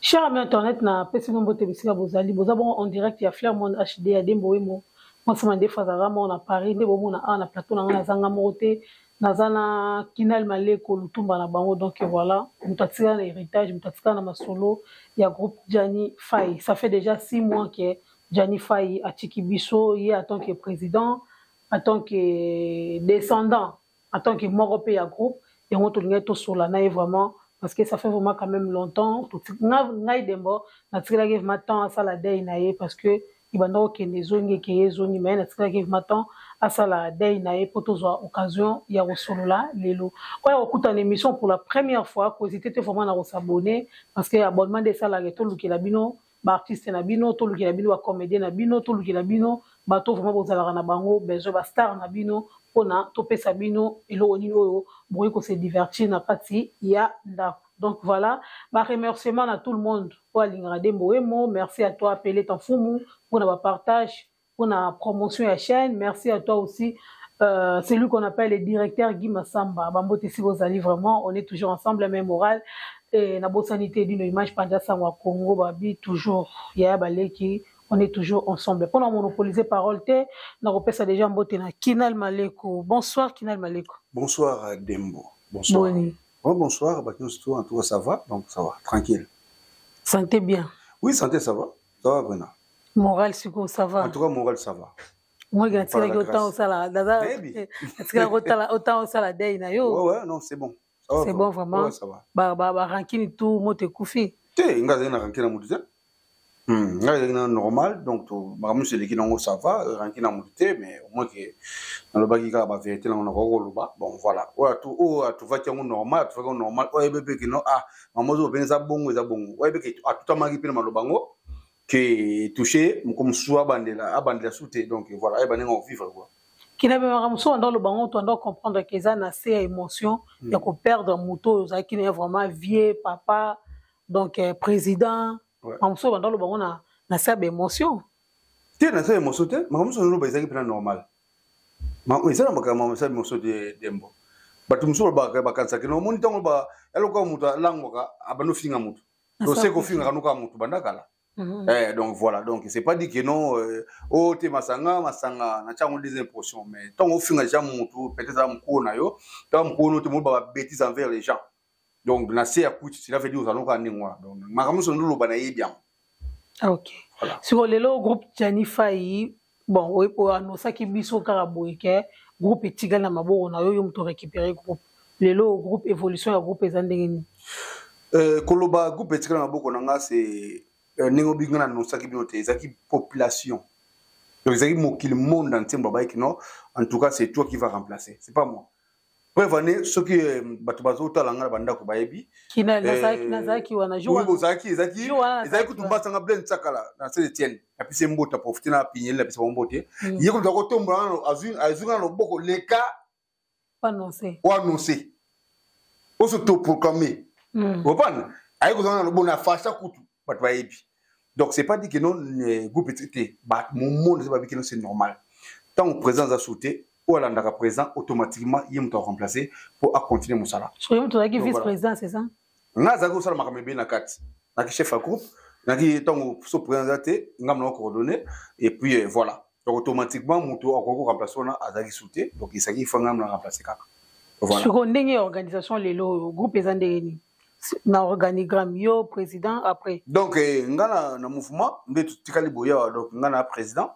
Cher ami internet, na pesi bino mbote bisika bozali. Boza bongo en direct ya Flair Monde HD ya Dembo Wemo. Mwasi mandefu azalaka moko na Paris, nde bomona awa na plateau na ngai nazanga moko te. Naza na Kinal Maleko Lutumba na bango. Donc voilà, moto atikala na héritage, moto atikala na masolo ya groupe Gianni Faye. Ça fait déjà 6 mois que Gianni Faye atiki biso, ye en tant que président, en tant que descendant, en tant que moko mpe ya groupe yango. Tolingaki tosola na ye vraiment parce que ça fait vraiment quand même longtemps. Ngai Dembo natikelaki vraiment temps asala deuil na ye parce que ebanda kokende, ezongi, ekeye, ezongi, mais natikelaki vraiment temps asala deuil na ye mpo tozwa occasion ya kosolola lelo. Oyo kokutana émission pour la première fois, kohésiter te vraiment na kos'abonner parce que abonnement nde esalaka tolukela bino baartiste na bino, tolukela bino bacomédien na bino, tolukela bino bato vraiment bozalaka na bango besoin, bastar na bino, mpona topesa bino eloko nini oyo bokoki kose divertir na kati ya ndako. Donc voilà, baremerciement na tout le monde oyo alingaka Dembo Wemo. Merci à toi Peleta Mfumu mpona bapartage, mpona promotion ya chaîne. Merci à toi aussi, celui qu'on appelle le directeur Guy Massamba. Bambote si bozali, vraiment, on est toujours ensemble, même moral. Et na bosani te dino image panja sango ya Congo babi toujours yaya baleki, on est toujours ensemble. Mpona monopoliser parole te, nakopesa déjà mbote na Kinal Maleko. Bonsoir Kinal Maleko. Bonsoir Dembo. Bonsoir. Boni? Bon, bonsoir, bah, en tout cas ça va, donc ça va, tranquille. Santé bien? Oui, santé ça va, ça va vraiment. Moral sikoyo ça va? En tout cas, moral ça va. Moki natikalaki autant osala, natikalaki autant osala deuil na yo. Ouais, non, c'est bon. C'est bon vraiment. Ouais, ça va. Barankini tout moto ekufi? Te, nga azalaki na rancune na motu te. Nga ezalaki na normal, donc makambo nyonso eleki nango ça va, rancune na motu te, mais au moins ke nalobaki kaka bavérité nango nakoki koloba. Bon voilà, oyo oyo atuvaki yango normal, atuvaki yango normal. Oyo ayebi mpe keno ah, mama ozo pene eza bongo, eza bongo. Oyo ayebi ke atutamaki mpe na maloba yango ke touché moko mosusu abandela abandela su te. Donc voilà, ayeba ndenge ovivre quoi. Kina mpe makambo mosusu banda oloba ngo, toanda comprendre ke eza na se ya émotion ya koperdre moto oyo ozalaki na ye vraiment vieux papa, donc président. Makambo mosusu banda oloba ngo na se ya baémotion. Te, na se ya émotion te. Makambo mosusu oloba ezalaki mpena normal. Eza na makambo ya émotion te Dembo. Bato mosusu bakanisaki na omoni ntango yalokoka moto alangwaka, abandi ofinga moto, ose kofingaka noka moto banda kala. Donc voilà, donc c'est pas dit que non, oh te, masanga masanga na tiango deuxième portion, mais ntango ofinga déjà moto, peut-être aza mokolo na yo, ntango mokolo no te, moba babêtise envers les gens, donc na se ya kuti, cela veut dire ozala noka ndenge wana. Donc makambo nyonso ndoloba nayebi yango. Ok. Voilà. Sikoyo lelo groupe Gianni Fai, bon, oanosaki biso kaka boye ke groupe etikali na maboko na yo, yo moto récupéré groupe. Lelo groupe, évolution ya groupe eza ndenge nini? Koloba groupe etikali na maboko na nga, c'est ndenge obinga na annoncaki bino te, ezalaki population, donc ezalaki mokili, monde entier babayaki non, en tout cas c'est toi qui va remplacer, c'est pas moi. Preuve ane, soki bato bazotala nga na bandako bayebi. Nazalaki wana. Ozalaki, ezalaki kutu mbasanga Blaine Tsakala na Saint Etienne, napesi mbote, aprofite na pigneli, napesi bango mbote. Ye kutu akotombola nano, azwi nga na loboko, leka oannonce, ozotoproclame, opana aye kozanga na loboko na fasha kutu bato bayebi. Donc c'est pas dit que non, groupe te, mon monde eza babi que non, c'est normal. Ntango président aza su te, oyo alandaka président automatiquement, ye moto aremplace mpo acontinue mosala. Soki moto ozalaki vice président, c'est ça? Nga azalaki kosala makambo ebele na kati, naki chef ya groupe, naki ntango so président aza te, ngambo na coordonné et puis voilà. Donc automatiquement moto akoki koremplace wana azalaki su te, donc esaki ifa ngambo na remplace kaka. Voilà. Sikoyo ndenge ya organisation lelo oyo, groupe eza ndenge nini na organigramme? Yo président, après? Donc nga na mouvement nde totikali boye awa. Donc nga na président,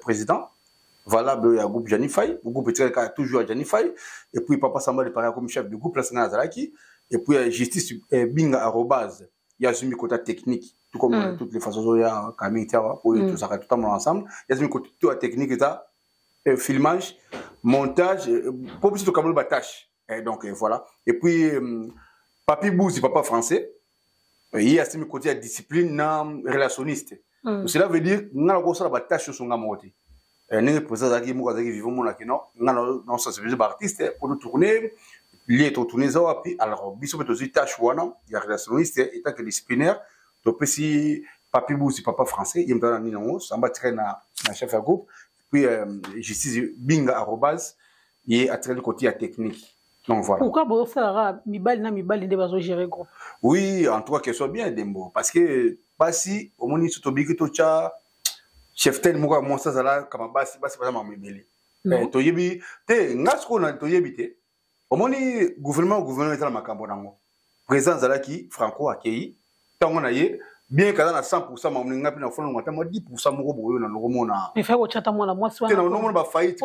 président valable ya groupe Gianni Fay, groupe etikali kaka toujours ya Gianni Fay. Et puis papa Samba de Paris comme chef du groupe, place nga nazalaki. Et puis justice Binga arobase ya azwi kota technique, tout comme toutes les façons oyo ya kaming ti awa oyo tozalaka totambola ensemble. Ya azwi kota to ya technique, eza filmage, montage, po biso tokamoli batâche. Donc voilà. Et puis Papi Bouzi, papa français, ye asimi côté ya discipline na relationniste. Cela veut dire nga na kosala batâche nyonso nga moko te. Ndenge président azalaki moko, azalaki vivant, monaki non, nga nasensibiliser baartiste po totourne lie, totourne eza wapi. Alors biso mpe tozwi tâche wana ya relationniste étant que disciplinaire, topesi Papi Busi, papa français, ye moto aza na nini yango. Samba atikali na chef ya groupe, puis justice Binga arobase, ye atikali côté ya technique. Donc voilà. Pourquoi bozosalaka mibali na mibali nde bazogérer groupe? Oui, en tout cas, qu'elle soit bien, Dembo, parce que basi omoni so tobiki totya cheftaine moko ya mwasi azala kama basi, basi baza makambo ebele. Toyebi te, nga sikoyo toyebi te. Omoni gouvernement ezala makambo nango. Président azalaki Franco, akei ntango na ye bien kaza na 100 makambo nga mpe na fonango ata mwa 10 moko boye na nokomona. Mais fai kotyata mwana mwasi. Te, nanomona bafaillite.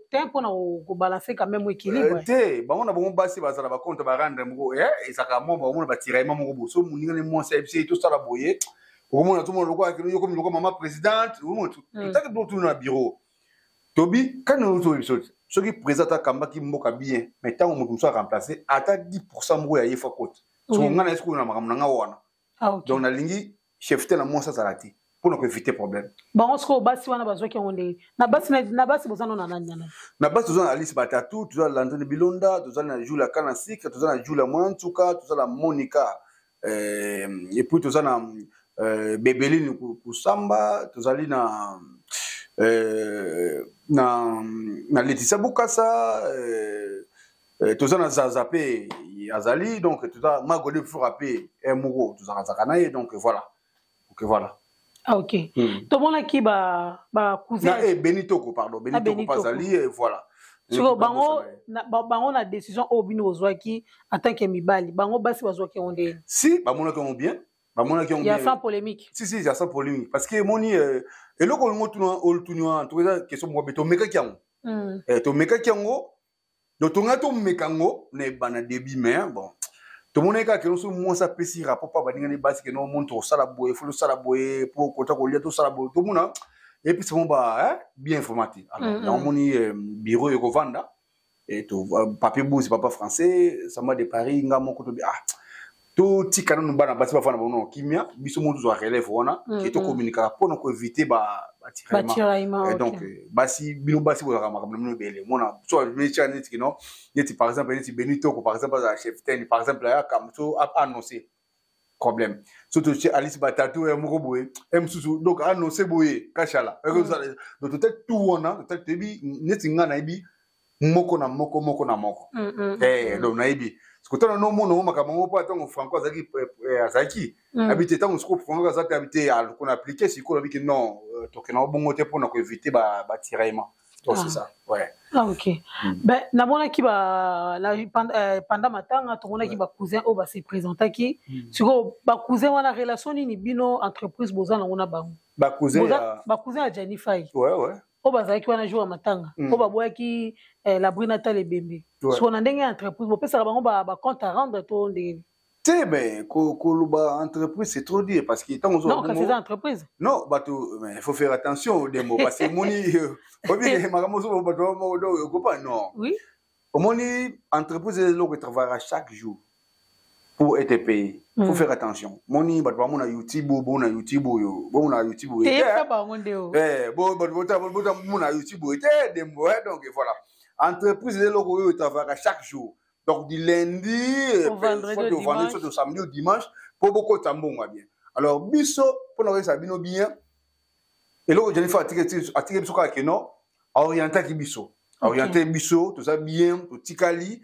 Te, mpona kobalancer quand même équilibre. Te, bango na bango basi bazala bacompte barendre moko, ezalaka mwa bamona batiraillement moko boye. So moninga ne mwasi ayebisi ye tosala boye, okomona tomona lokola yo komi lokola mama présidente. Totaki biloko tuna na bureau, tobi kani toyebi biso te. Soki président akambaki mboka bien, mais ntango moto mosusu aremplace, ata 10 moko ya ye fa kote. So ngai na ye sikoyo na makambo na nga wana. Donc nalingi chef te na mwasi azala te mpona koéviter problème. Bango sikoyo basi wana bazwaki yango ndenge na basi? Na basi boza no na nani na nani? Na basi toza na Alice Batatu, toza na Landrine Bilonda, toza na Julia Kana Sikre, toza na Julia Mwantuka, toza na Monica, et puis toza na Bebeline Kusamba, tozali na Laetitia Bukasa, toza na Zaza mpe azali. Donc toza Magode Fura mpe moko tozalakazaka na ye. Donc voilà, ok, voilà. Ah, ok. Tomonaki bacousin na Beni Toko, pardon, Beni Toko mpe azali, voilà. Sikoyo bango na décision oyo bino bozwaki en tant que mibali, bango basi bazwaki yango ndeni? Si, bamonaki yango bien, bamonaki yango. Ya sans polémique? Si, si, ya sans polémique, parce que emoni eloko olingo tuna, olutuni wana to eza question moko be. Tomekaki yango, tomekaki yango. Donc tongai tomeka yango na ebana début, mais bon, tomonaki kaka keno so mwasi apesi rapport mpa baningani basi keno moni tosala boye, fo tosala boye po kota kolia, tosala boye, tomona epesa mo ba bien vraiment te. Alors yango moni bureau ekovanda, papier busi, papa français Samba de Paris, nga moko tobi ah, totika nanu bana basi bafanda bango na kimia, biso mo tozwa relève wana ke tocommuniquaka mpona koéviter batiraillement. Donc basi, bino basi bozalaka makambo na bino ebele. Mona so tia neti kino neti par exemple neti Beni Toko, par exemple, azala chef ten, par exemple, ayaka so annoncer problème. So totie Alice Batatu ya moko boye, e mosusu donc annonce boye kashala. Donc totali tout wana, totali, toyebi neti nga nayebi moko na moko, moko na moko. Donc nayebi kotala nomona ngo makambo yango mpo ntango Franco azalaki abi te. Ntango sikoyo Franco aza te, abi te, kona appliquer sikoyo abiki non, tokenda bongo te mpona koéviter batiraillement. Donc c'est ça, ouais. Ah, ok. Ben namonaki ba pendant matanga, tomonaki bacousin oyo base présentaki. Sikoyo bacousin wana, relation nini bino entreprise boza nango na bango? Bacousin? Bacousin ya Jani Fai. Ouais. Oyo bazalaki wana jour ya matanga, oyo baboyaki l'abri natal ebembe. Sikoyo na ndenge ya entreprise, bopesaka bango bacompte à rendre to ndenge? Te, mais koloba entreprise, c'est trop dire, parce que ntango Non, kasi eza entreprise. Non, bato, mais il faut faire attention dembo, parce que omoni obi makambo mosusu bato okopa non. Omoni entreprise eloko etravaillera chaque jour pour être payé. Il faut faire attention. Moni bato bamona YouTube, bomona YouTube oyo, bomona YouTube oyo. Te. Bomona YouTube oyo te, dembo. Donc voilà, entreprise eloko oyo etravaillera chaque jour, donc du lundi au vendredi, au vendredi, soit au samedi, au dimanche, po bokota mbongo bien. Alors biso, mpona koyesa bino bien, eloko Jennifer atiki biso kaka keno aorientaki biso, aoriente biso, toza bien, totikali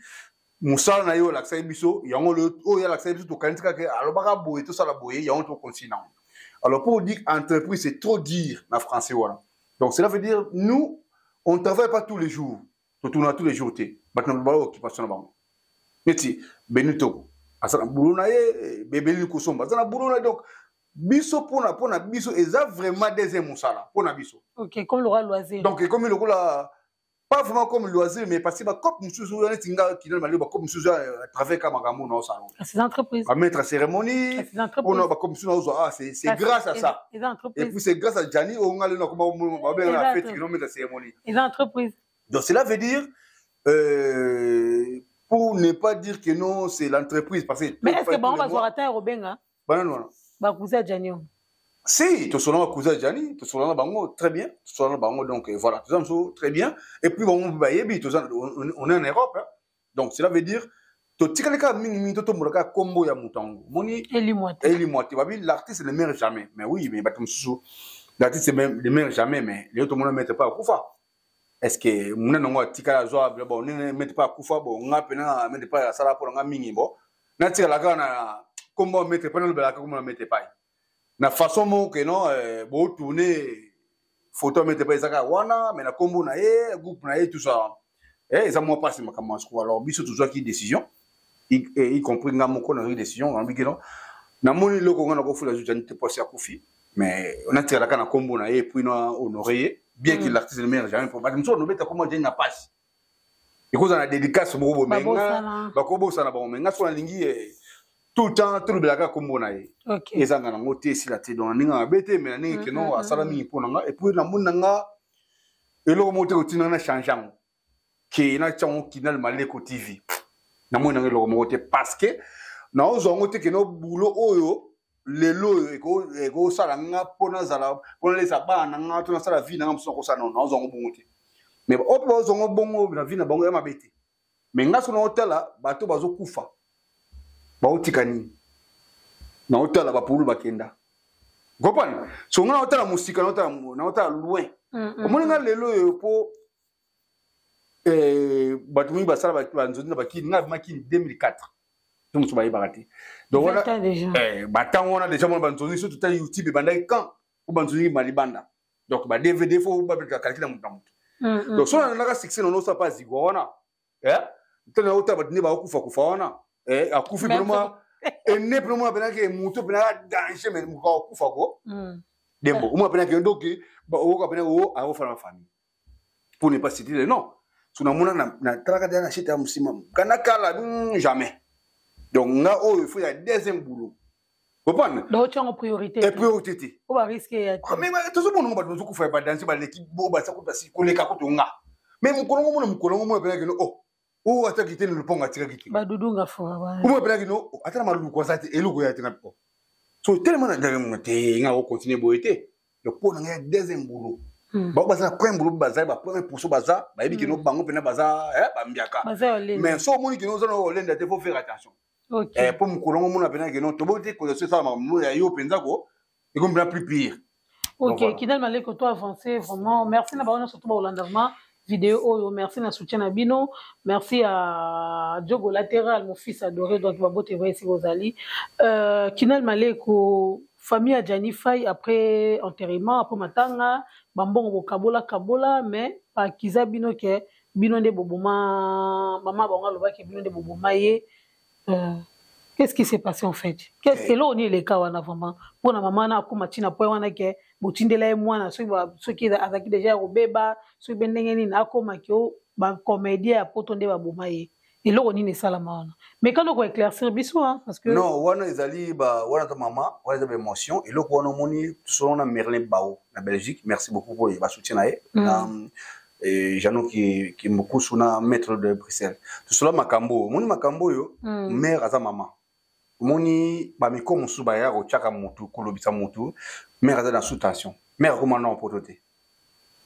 mosala na ye oyo alakisaki biso yango. Oyo alakisaki biso, tokanisi kaka alobaka boye, tosala boye, yango tokontinue nango. Alors pour dire entreprise, c'est trop dire na français wana. Donc cela veut dire, nous, on ne travaille pas tous les jours, totourna tous les jours te. Bato na bala occupation na bango, neti Beni Toko aza na boulot na ye, Bebeli Kosomba aza na boulot na ye. Donc biso, mpona biso eza vraiment deuxième mosala mpona biso. Ok, comme lokola loisir. Donc ekomi lokola, pas vraiment comme loisir, mais parce que bacope mosusu oyo neti nga kinana malio, bacope mosusu à travers ka makambo na osala. Ces entreprises. Bamaître cérémonie mpona bacope mosusu naozwa, ah, c'est grâce à ça. Et puis c'est grâce à Jani oyo nga lelo nakoma babenga na fête kino maître cérémonie. Eza entreprise. Donc cela veut dire, pour ne pas dire que non, c'est l'entreprise, parce que Mais est ce que bango bazwaka temps ya kobenga? Banani wana? Bacousin ya Jani. Si, tosolana bacousin ya Jani, tosolana bango très bien, tosolana bango. Donc voilà, toza mosusu très bien. Et puis bango mpe bayebi toza, on est en Europe, hein. Donc cela veut dire totikali kaka mingimingi, totombola kaka kombo ya moto yango moni. Elimwa te. Elimwa te. Babi l'artiste ne meurt jamais, mais oui, mais bato mosusu, l'artiste ne meurt jamais, mais lelo tomona maître pa akufa. Est ce que monene yango atikala azwa bon nene mete mpe akufa, bon nga mpena mete mpe asala mpo na nga mingi, bon natikala kaka na kombo ya maître mpe nalobelaka kombo na maître pai na façon moko ke non, botourne photo ya maître pai eza kaka wana, mais na kombo na ye, groupe na ye, tout ça, eza mwa mpasi makambo ya sikoyo. Alors biso tozwaki décision, y compris nga moko nazwaki décision, nalobi ke non, namoni eloko nga nakofula Jani te posi akufi, mais natikala kaka na kombo na ye, puis na honoré ye, bien que l'artiste ne meurt jamais. Po bato mosusu banobeta kombo Jani na pasi, ekozala na dédicace moko bomenga, bakobosana bango, mais nga so nalingi tout le temps tolobelaka kombo na ye, ezanga nango te, esila te. Donc na ndenge mabe te, mais na ndenge keno asala mingi mpo na nga, et puis namoni na nga eloko moko te kotina na change yango ke natia yango Kinal Maleko TV. Namoni nanga eloko moko te, parce que naozwa yango te keno bulo oyo lelo oyo ekosala nga mpo nazala, mpo nalesa bana na nga to nasala vie na nga mosusu, nakosala nano, naozwa yango bongo te. Mais oyo mpe bazozwa yango bongo na vie na bango ya mabe te, mais nga so naotala bato bazokufa, baotika nini? Naotala bapulu bakenda, comprendre? So nga naotala mosika, naotala loin. Omoni nga lelo oyo mpo bato mingi basala banzodi na bakini, nga abimaki 2004 to mosusu bayebaka te. Donc wana batango wana déjà mona banzoni so totali YouTube ebandaki quand po banzoni malibanda, donc ba DVD fo babetaka calcul na moto na moto. Donc so nalandaka succès nono osala pa zigwa wana, ntango naotala bato nde bakokufa kufa wana, akufi vraiment ene mpena omona mpenake moto mpena danger, mais moto akokufa ko dembo omona mpenake ndoki oyoka mpena o akofala na famille, pour ne pas citer le nom. So namona natalaka deja na shite ya mosima kana kala, jamais. Donc nga oyo il faut ya deuxième boulot, comprendre? Donc otiango priorité? E priorité te. O barisque ya te. Mais tozomona ngo bato bazokufa ya badanse baleki bo basa kutu basi koleka kutu nga, mais mokolo ngo mona, mokolo ngo mona mpenake no oh oyo ataki te na lopango atikaki te. Badudunga fora. Omona mpenake no ata na maluku aza te, eloko ya te nga so telema na ndenge te, nga okontinue boye te. Donc mpo na ngai deuxième boulot, bango baza na premier boulot, bazali ba premier pourceau, baza bayebi kino bango mpena baza bambiaka, mais so omoni kino oza na olenda te, faut faire attention mpo mokolo ngo omona mpena kino toboki te kozaso esala makambo ya yo mpenza ko ekomi mpena plus pire. Ok, Kinal Maleko, to avancé vraiment. Merci na bango surtout baolanda vraiment vidéo oyo. Merci na soutien na bino. Merci à Diogo Latéral, mon fils adoré, donc babote va ici bozali. Kinal Maleko, famille ya Gianni Fay, après enterrement, après matanga, bambongo bokabola kabola, mais bakiza bino ke bino nde boboma mama bango, alobaki bino nde boboma ye. Qu'est-ce qui s'est passé en fait? Qu'est-ce que eloko nini eleka wana vraiment mpona mama na akóma ntina po wana ke botindela ye mwana, soki azalaki déjà ya kobeba, soki mpe ndenge nini akómaki o bacomédien ya poto nde baboma ye? Eloko nini esalama wana? Mais kana koéclaircir biso, hein, parce que Non, wana ezali ba wana ta mama wana eza baémotion. Eloko wana omoni tosolo na Merlin Bao na Belgique, merci beaucoup po basoutien na ye, na Jano Kimbukusu na maître de Bruxelles. Tosolo makambo oyo, omoni makambo oyo, mare aza mama, omoni bamiko mosusu baya kotiaka motu, kolobisa motu, mare aza na sous tension, mare akoma na poto te.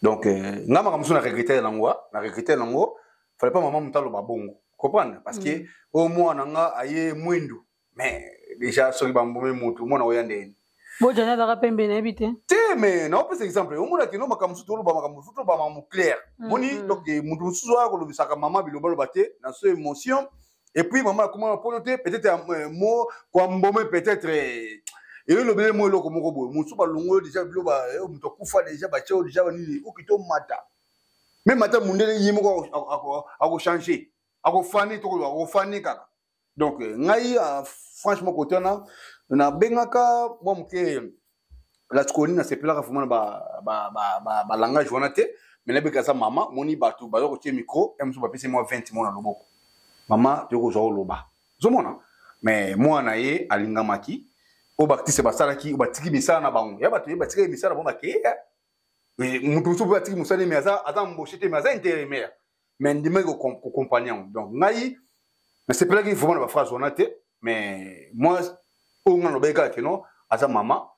Donc nga makambo mosusu na regretter nango, na regretter nango, fallait pas mama moto aloba bongo, comprendre? Parce que oyo mwana nga aye mwindu, mais déjà soki bambomi motu, mwana oya ndeni? Bojani azalaka pembe, nayebi te. Te, mais naopesa exemple, omonaki no makambo mosusu toloba, makambo mosusu toloba makambo clair, moni. Donc motu mosusu oya kolobisaka mama bilobaloba te na so émotion, et puis mama akoma na poto te, peut-être mo kwambome, peut-être eyolobele mo eloko moko boye, mosusu balongo déjà bilo, moto akufa déjà, batie oyo déjà banini, oki tomata même ata mundele ye moko akochange, akofani, tokoloba akofani kaka. Donc ngai franchement côté wana nabengaka mwa moke latikoni, nasepelaka vraiment na balangage wana te, mais nabeka aza mama, moni bato baza kotie micro ya mosusu, bapesi mwa 20 mo na loboko, mama toyei kozwa oloba, ozomona. Mais mwana ye alingamaki, oyo baartiste basalaki, oyo batiki misala na bango ya bato ye, batikaki misala bango, bakei moto mosusu mpe atiki mosala, mais aza embauché te, mais aza intérimaire, mais ndimaki kokompagne yango. Donc ngai nasepelaki vraiment na baphrase wana te, mais moi oyo ngai nalobaki kaka keno aza mama,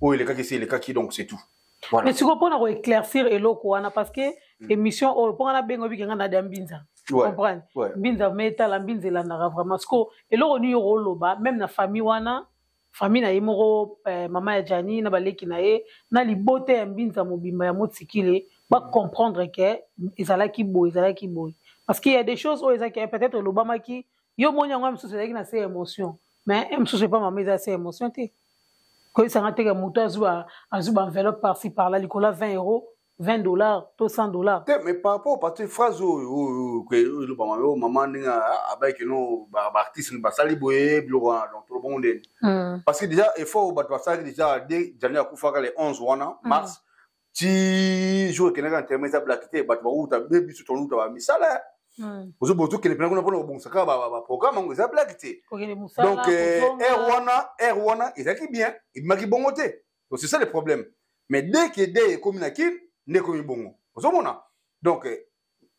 oyo elekaki esi elekaki, donc c'est tout. Voilà. Mais sikoyo mpona koéclaircir eloko wana, parce que émission oyo mpo nga nabenga obike nga nadia mbinza, comprendre? Mbinza me etala mbinza elandaka vraiment. Sikoyo eloko nini okoloba même na famille wana, famille na ye moko, mama ya Jani na baleki na ye na libota ya mbinza mobimba ya motikile? Bacomprendre ke ezalaki boye, ezalaki boye, parce qu'il y a des choses oyo ezalaki peut-être elobamaki, yo moni yango, mosusu ezalaki na se émotion, mais mosusu epa mama eza se émotion te. Koyebisanga teke moto azwi baenveloppe par-ci par-là likolo ya 20 euros, 20 dollars to 100 dollars. Te, mais par rapport, parce que phrase oyo elobama oyo mama ndenge abayaki no baartiste basali boye biloko wana, donc tolobongo ndeni, parce que déjà effort bato basalaki déjà de Jani akufaka le 11 wana mars ti jour ekendaka enterrement, eza blague te. Bato bauta be, biso toluta bamisala, ozokende mpena kuna mpona kobongisa kaka baprogramme yango, eza blague te. Donc aire wana ezalaki bien, ebimaki bongo te. Donc c'est ça le problème. Mais dès que de ekomi na Kine nde ekomi bongo, ozomona. Donc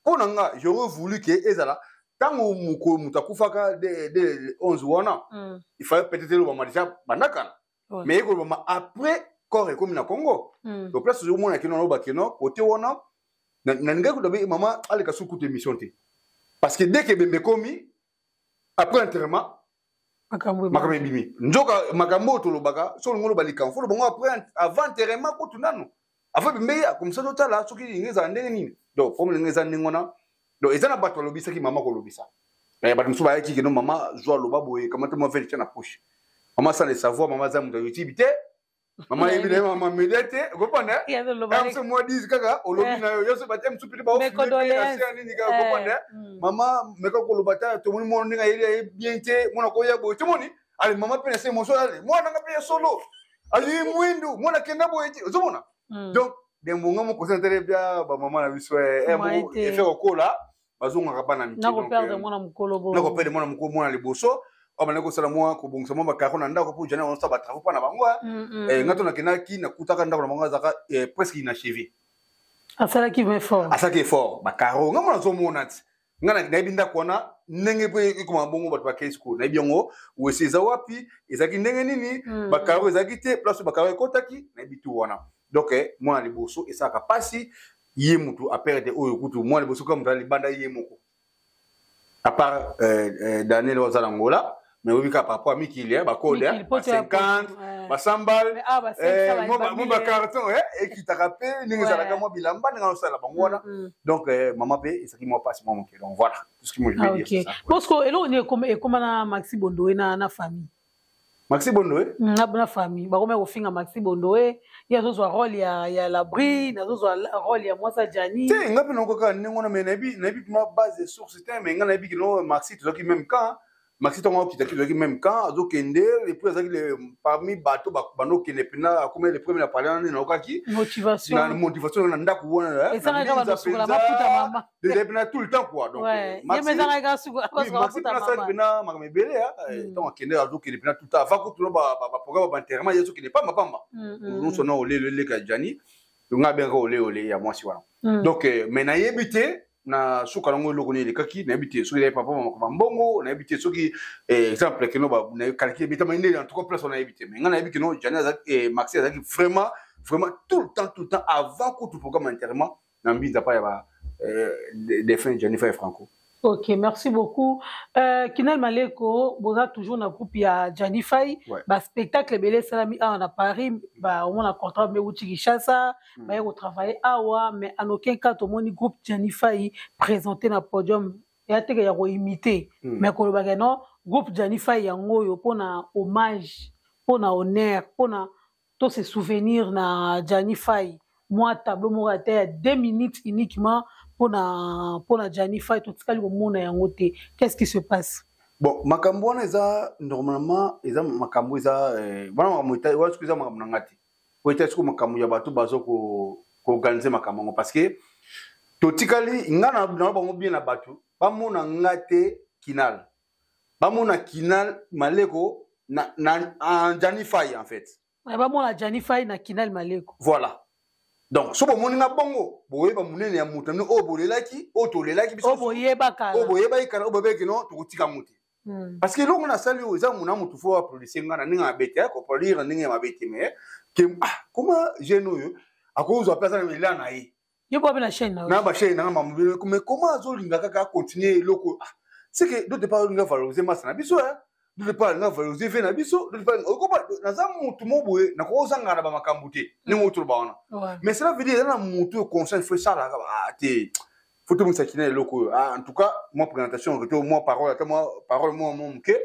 mpo na nga, j'aurais voulu ke ezala ntango moto akufaka de 11 wana, il fallait peut-être elobama déjà bandakana, mais ekolobama après corps ekomi na Congo. Donc place ozomona kino naloba kino kote wana, nalingaki kuta mama aleka su kuta émission te, parce que dès que ebembe ekomi après enterrement, makambo ebimi. Nzoka makambo oyo tolobaka, so olingi oloba likambo, fo lobongo après, avant enterrement kutu nano, avant ebembe ya comme ça, totala soki lingi ezala ndenge nini. Donc problème ndenge eza ndenge wana. Donc eza na bato balobisaki mama, kolobisa bato mosusu bayaki keno mama zwa aloba boye, kamata mwa vele tia na poche. Mama sans le savoir, mama aza moto ya YouTube te, mama yebi na ye mama media te, okomprendre mosu mwa 10 kaka olobi na yo nyonso, bate mosusu pete baofinea nini kaka, okomprendre. Mama meka koloba ta, tomoni mwana ndenge ayeli aye bien te, mwana koya boye, tomoni ale mama mpe na se moso, ale mwana nanga mpe ya solo azwi mwindu, mwana kenda boye te, ozomona. Donc dembonga moko oza tele bia bamama na biso efe kokola, bazongaka bana mike. Nakoperdre mwana mokolo. Nakoperdre mwana mokolo, mwana liboso oyo bandaki kosala mwa kobongisa mwa bacarreaux na ndako mpo jana osala batravaux mpa na bango. Nga to nakendaki, nakutaka ndako na bango azalaka presque inachevé. Asalaki effort. Asalaki effort, bacarreaux nga mona azomona ti nga nayebi ndako wana ndenge mpe ekoma bongo. Bato bakei sikoyo, nayebi yango wese eza wapi, ezalaki ndenge nini, bacarreaux ezalaki te, place oyo bacarreaux ekotaki, nayebi tu wana. Donc mwana liboso esalaka mpasi, ye mutu aperdre oyo kutu mwana liboso kaka moto ala libanda ye moko, à part Daniel oyo aza na Ngola, mais oyebi kaka par rapport à mikili bakode ba 50, ba 100 bal, mwa bacarton ekitaka mpe ndenge ezalaka mwa bilamba ndenge osala bango wana. Donc mama mpe ezalaki mwa mpasi mwa moke. Donc voilà tout ce que moi je vais dire. Parce que eloko nini ekoma na Maxi Bondoe na famille? Maxi Bondoe? Na famille bakomi kofinga Maxi Bondoe, ye azozwa rôle ya Labrine, azozwa rôle ya mwasa Jani. Te, nga mpe nango kaka ndenge wana, mais nayebi ma base de source te, mais nga nayebi kino Maxi tozalaki même camp. Maxi ntango akitaki, tozalaki même camp, azokende et puis azalaki parmi bato bando okende mpena, akomi le premier na parle wana nde naokaki. Motivation. Na motivation na ndako wana mpena tout le temps quoi. Donc Maxi mpena mpena makambo ebele ntango akende, azokende mpena tout le temps avant kutu baprogramme baenterrement, ye azokende pamba pamba nyonso na olele eleka Jani nga abengaka ole ole ya mwasi wana. Donc mais nayebi te na suka nango eloko nini elekaki, nayebi te soki papa makambo mbongo, nayebi te soki exemple keno calcul ebetama ndenge. En tout cas place wana nayebi te, mais nga nayebi keno Jani azalaki, Maxi azalaki vraiment vraiment tout le temps, tout le temps avant kutu programme enterrement na Mbinza pa ya ba défunt Jennifer Franco. Ok, merci beaucoup. Kinal Maleko, boza toujours na groupe ya Gianni Fay. Ouais. Ba spectacle belé salami awa na Paris, ba on a contrat mais uti Kinshasa, ba ko travailler awa, mais en aucun cas to moni groupe Gianni Fay présenté na podium ya te ya ko imiter. Mais ko ba non, groupe Gianni Fay yango yo pona hommage, pona honneur, pona to se souvenir na Gianni Fay. Moi tableau moko ata ya 2 minutes uniquement mpona Gianni Fay, totikali komona yango te. Qu'est-ce qui se passe? Bon, makambo wana eza normalement, eza makambo eza wana makambo wana soki eza makambo na nga te, po eta soki makambo ya bato bazo koorganiser makambo yango, parce que totikali nga na bango bien na bato bamona nga te. Kinal bamona Kinal Maleko na en Gianni Fay en fait. Bamona Gianni Fay na Kinal Maleko. Voilà, donc so bomoni nga bongo, boyeba monene ya moto oyo bolelaki, oyo tolelaki biso, oyo boyebaka. Oyo boyebaki kala, oyo boyebaki no tokotika ngo te, parce que eloko nasali oyo eza mona motu fo aproduce nga na ndenge ya mabe te, koproduire na ndenge ya mabe te, mais ke ah, comment jeune oyo akozwa mpe aza na ela na ye? Yo bo na chaîne na na bachaîne nanga makambo, mais comment azolinga kaka acontinue eloko? Ah, c'est que d'autre part olinga valoriser masa na biso. D'autre part nga valoriser vie na biso. D'autre part okopa naza mutu mo boye nakozanga na bamakambo te ndenge otoloba wana. Mais cela veut dire eza na mutu oyo conscience faut esalaka, ah te, faut tomonisa kina eloko oyo. Ah, en tout cas moi présentation to moi parole, ata moi parole moi mo moke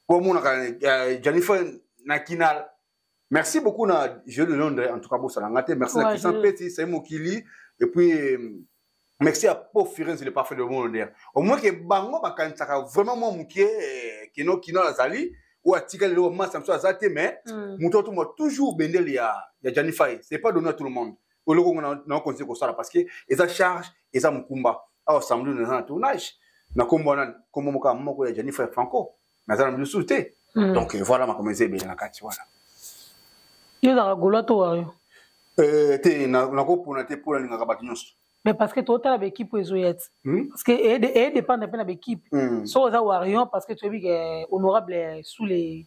po omonaka Jennifer na Kinal. Merci beaucoup na Jeu de Londres, en tout cas bosala nga te. Merci na Christian Peti Sai Mokili et puis merci à Paul Firenze, le parfait de monde. Au moins que bango bakanisaka vraiment mwa moke kino kino azali oyo atikali lelo masa mosusu aza te, mais moto atomwa toujours bendele ya Gianni Fay. C'est pas donné à tout le monde. Oloko ngo na conseil kosala parce que eza charge, eza mokumba. Awa samedi naza na tournage na kombo wana, kombo moko moko ya Gianni Fay Franco, naza na lisusu te. Donc voilà, makambo eza ebele na kati wana. Yo ozalaka Gaulois to Wario? Te, nakopona te mpo nalingaka bato nyonso. Mais parce que totala baéquipe oyo ezoya ti, parce que edépendre mpe na baéquipe. Soki oza Warrior, parce que toyebi ke honorable Sule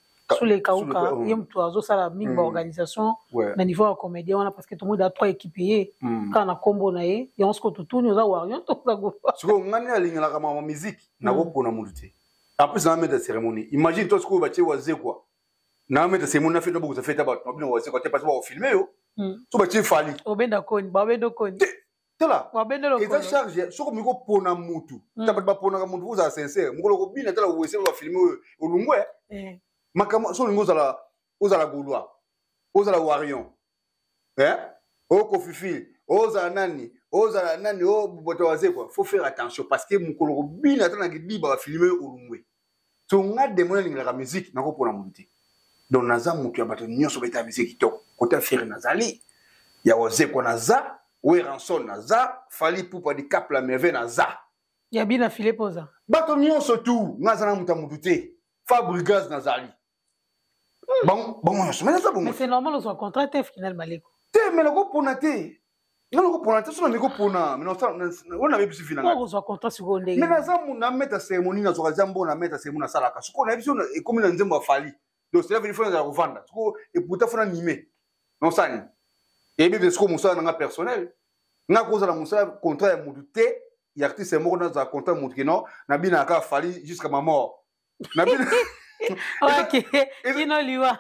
Kauka, ye moto azosala mingi baorganisation na niveau ya comédien wana, parce que tomoni da trois équipe ye kaka na nkombo na ye. Yango sikoyo totuni, oza Warrior to oza Gaulois? Sikoyo ngani alingelaka mama musique, nakopona motu te. En plus na maître cérémonie, imagine toi sikoyo batie Wazekwa na maître cérémonie na fête, nabokosa fête bato na bino Wazekwa te parce que bakofilme yo. So batie Fally, obenda koni, babenda koni. Tala, eza charge. Soki okomi kopona mutu, ta bato baponaka mutu, ozala sincère. Mokolo kobina, tala wese bafilme oyo olungwe makambo. So olingi ozala Gaulois, ozala Warrior, okofifile, ozala nani, ozala nani, o bato Wazekwa, faut faire attention parce que mokolo kobina, ata na kidiba bafilme olungwe. So nga demo nalingelaka musique, nakopona mutu te. Donc naza motu ya bato nyonso betaka musique kitoko. Kota Ferre nazali, ya Wazekwa naza, Werrason naza, Fally Ipupa di Cap la Merveille naza. Ya bina file poza. Bato nyonso tu, nga aza na moto ya motu te. Fabregas nazali, bango nyonso, mais naza bongo. Mais c'est normal, ozwa contrat te, final Maleko. Te, mais nakopona te, nga nakopona te. So nameki kopona oyo nayebisi vi nanga, ozwa contrat sikoyo ndenge? Mais naza na maître cérémonie, nazwaka eza mbongo na maître cérémonie nasalaka. Sikoyo nayebi so ekomi na nzembo ya Fally, donc cela veut dire faut nazala kovanda sikoyo eputa, faut nanime nosani eyebi mpe sikoyo mosala nanga personnel. Nga kozala mosala contrat ya motu te, ya artiste moko nazala contrat ya motu kino nabinaka kaka Fally jusqu'à ma mort. Ok, kino liwa.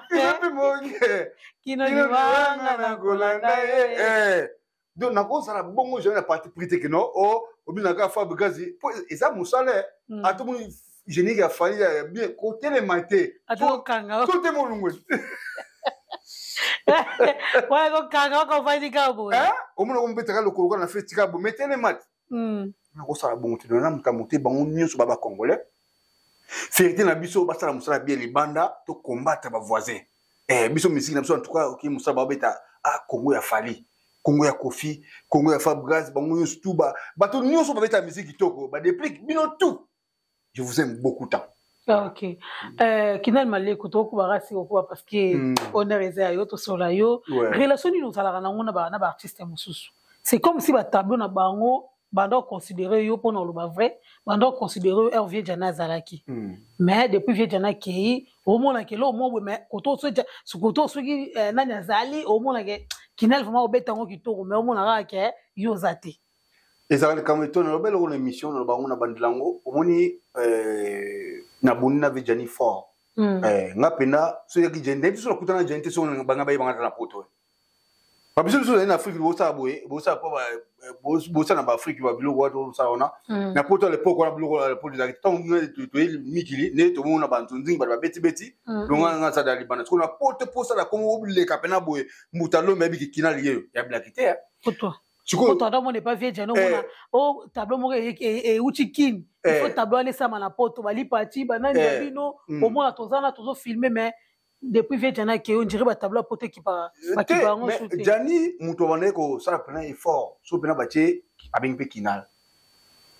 Kino liwa nga na kolanda ye. Donc nakozala bongo jamais na parti pris te kino o obinaka Fabregas po eza mosala. Ata omoni générique ya Fally ya bien, kotelema te. Atokanga. To te molungwe. Wana kokanga wakofandi kaka boye. Omona komobetaka lokolo kaka na fe tika boye, mais telema te. Nakosala bongo te. Na mokambo te, bango nyonso ba bacongolais, fierté na biso, basala mosala bien libanda, tocombattre bavoisin. Biso musique na biso, en tout cas oki mosala babeta, ah, Congo ya Fally, Congo ya Koffi, Congo ya Fabregas, bango nyonso tu, bato nyonso babeta musique kitoko, badeplique bino tout, je vous aime beaucoup tant. Ah, ok, Kinal Maleko, tokobaka sika okoba parce que honneur eza ya yo, tosola yo. Relation nini ozalaka nango na baartiste mosusu? C'est comme si batableau na bango banda oconsidere yo, mpona oloba vrai, banda oconsidere yo heure vieux Jana azalaki. Mais depuis vieux Jana akei, omonake eloko moko boye, mais koto soki nani azali, omonake Kinal vraiment obeta yango kitoko, mais omona kaka ke yo oza te. Ezalaka likambo eto naloba eloko na émission, naloba yango na bandela yango. Omoni, nabundi na vieux Jani fort. Nga mpena soki yaki Jani, nayebi so nakutana na Jani te, so banga bayebanga ata na poto. Babiso biso ozali na Afrique, bosala boye, bosala po bosala na baafrike babiloko wana tosala wana na poto. À l'époque wana biloko ya poto ezalaki ntango toyeli mikili nde tomona banzonzingi, bato babetibeti longa. Nga asala libanda sikoyo na poto mpo osala kongo oleka mpena boye, mbuta lombe ayebiki Kinal yeyo yabilaki te. Sikoyo ata mona epa vieux Jani, omona o tableau moko euti Kini, il faut tableau wana esama na poto, balipati banani na bino, omona toza na tozofilme. Mais depuis vieux Jani akei, on dirait batableau ya poto ekipaka bakipa yango su te. Jani moto abandaki kosala mpena effort, so mpena batie abengi mpe Kinal,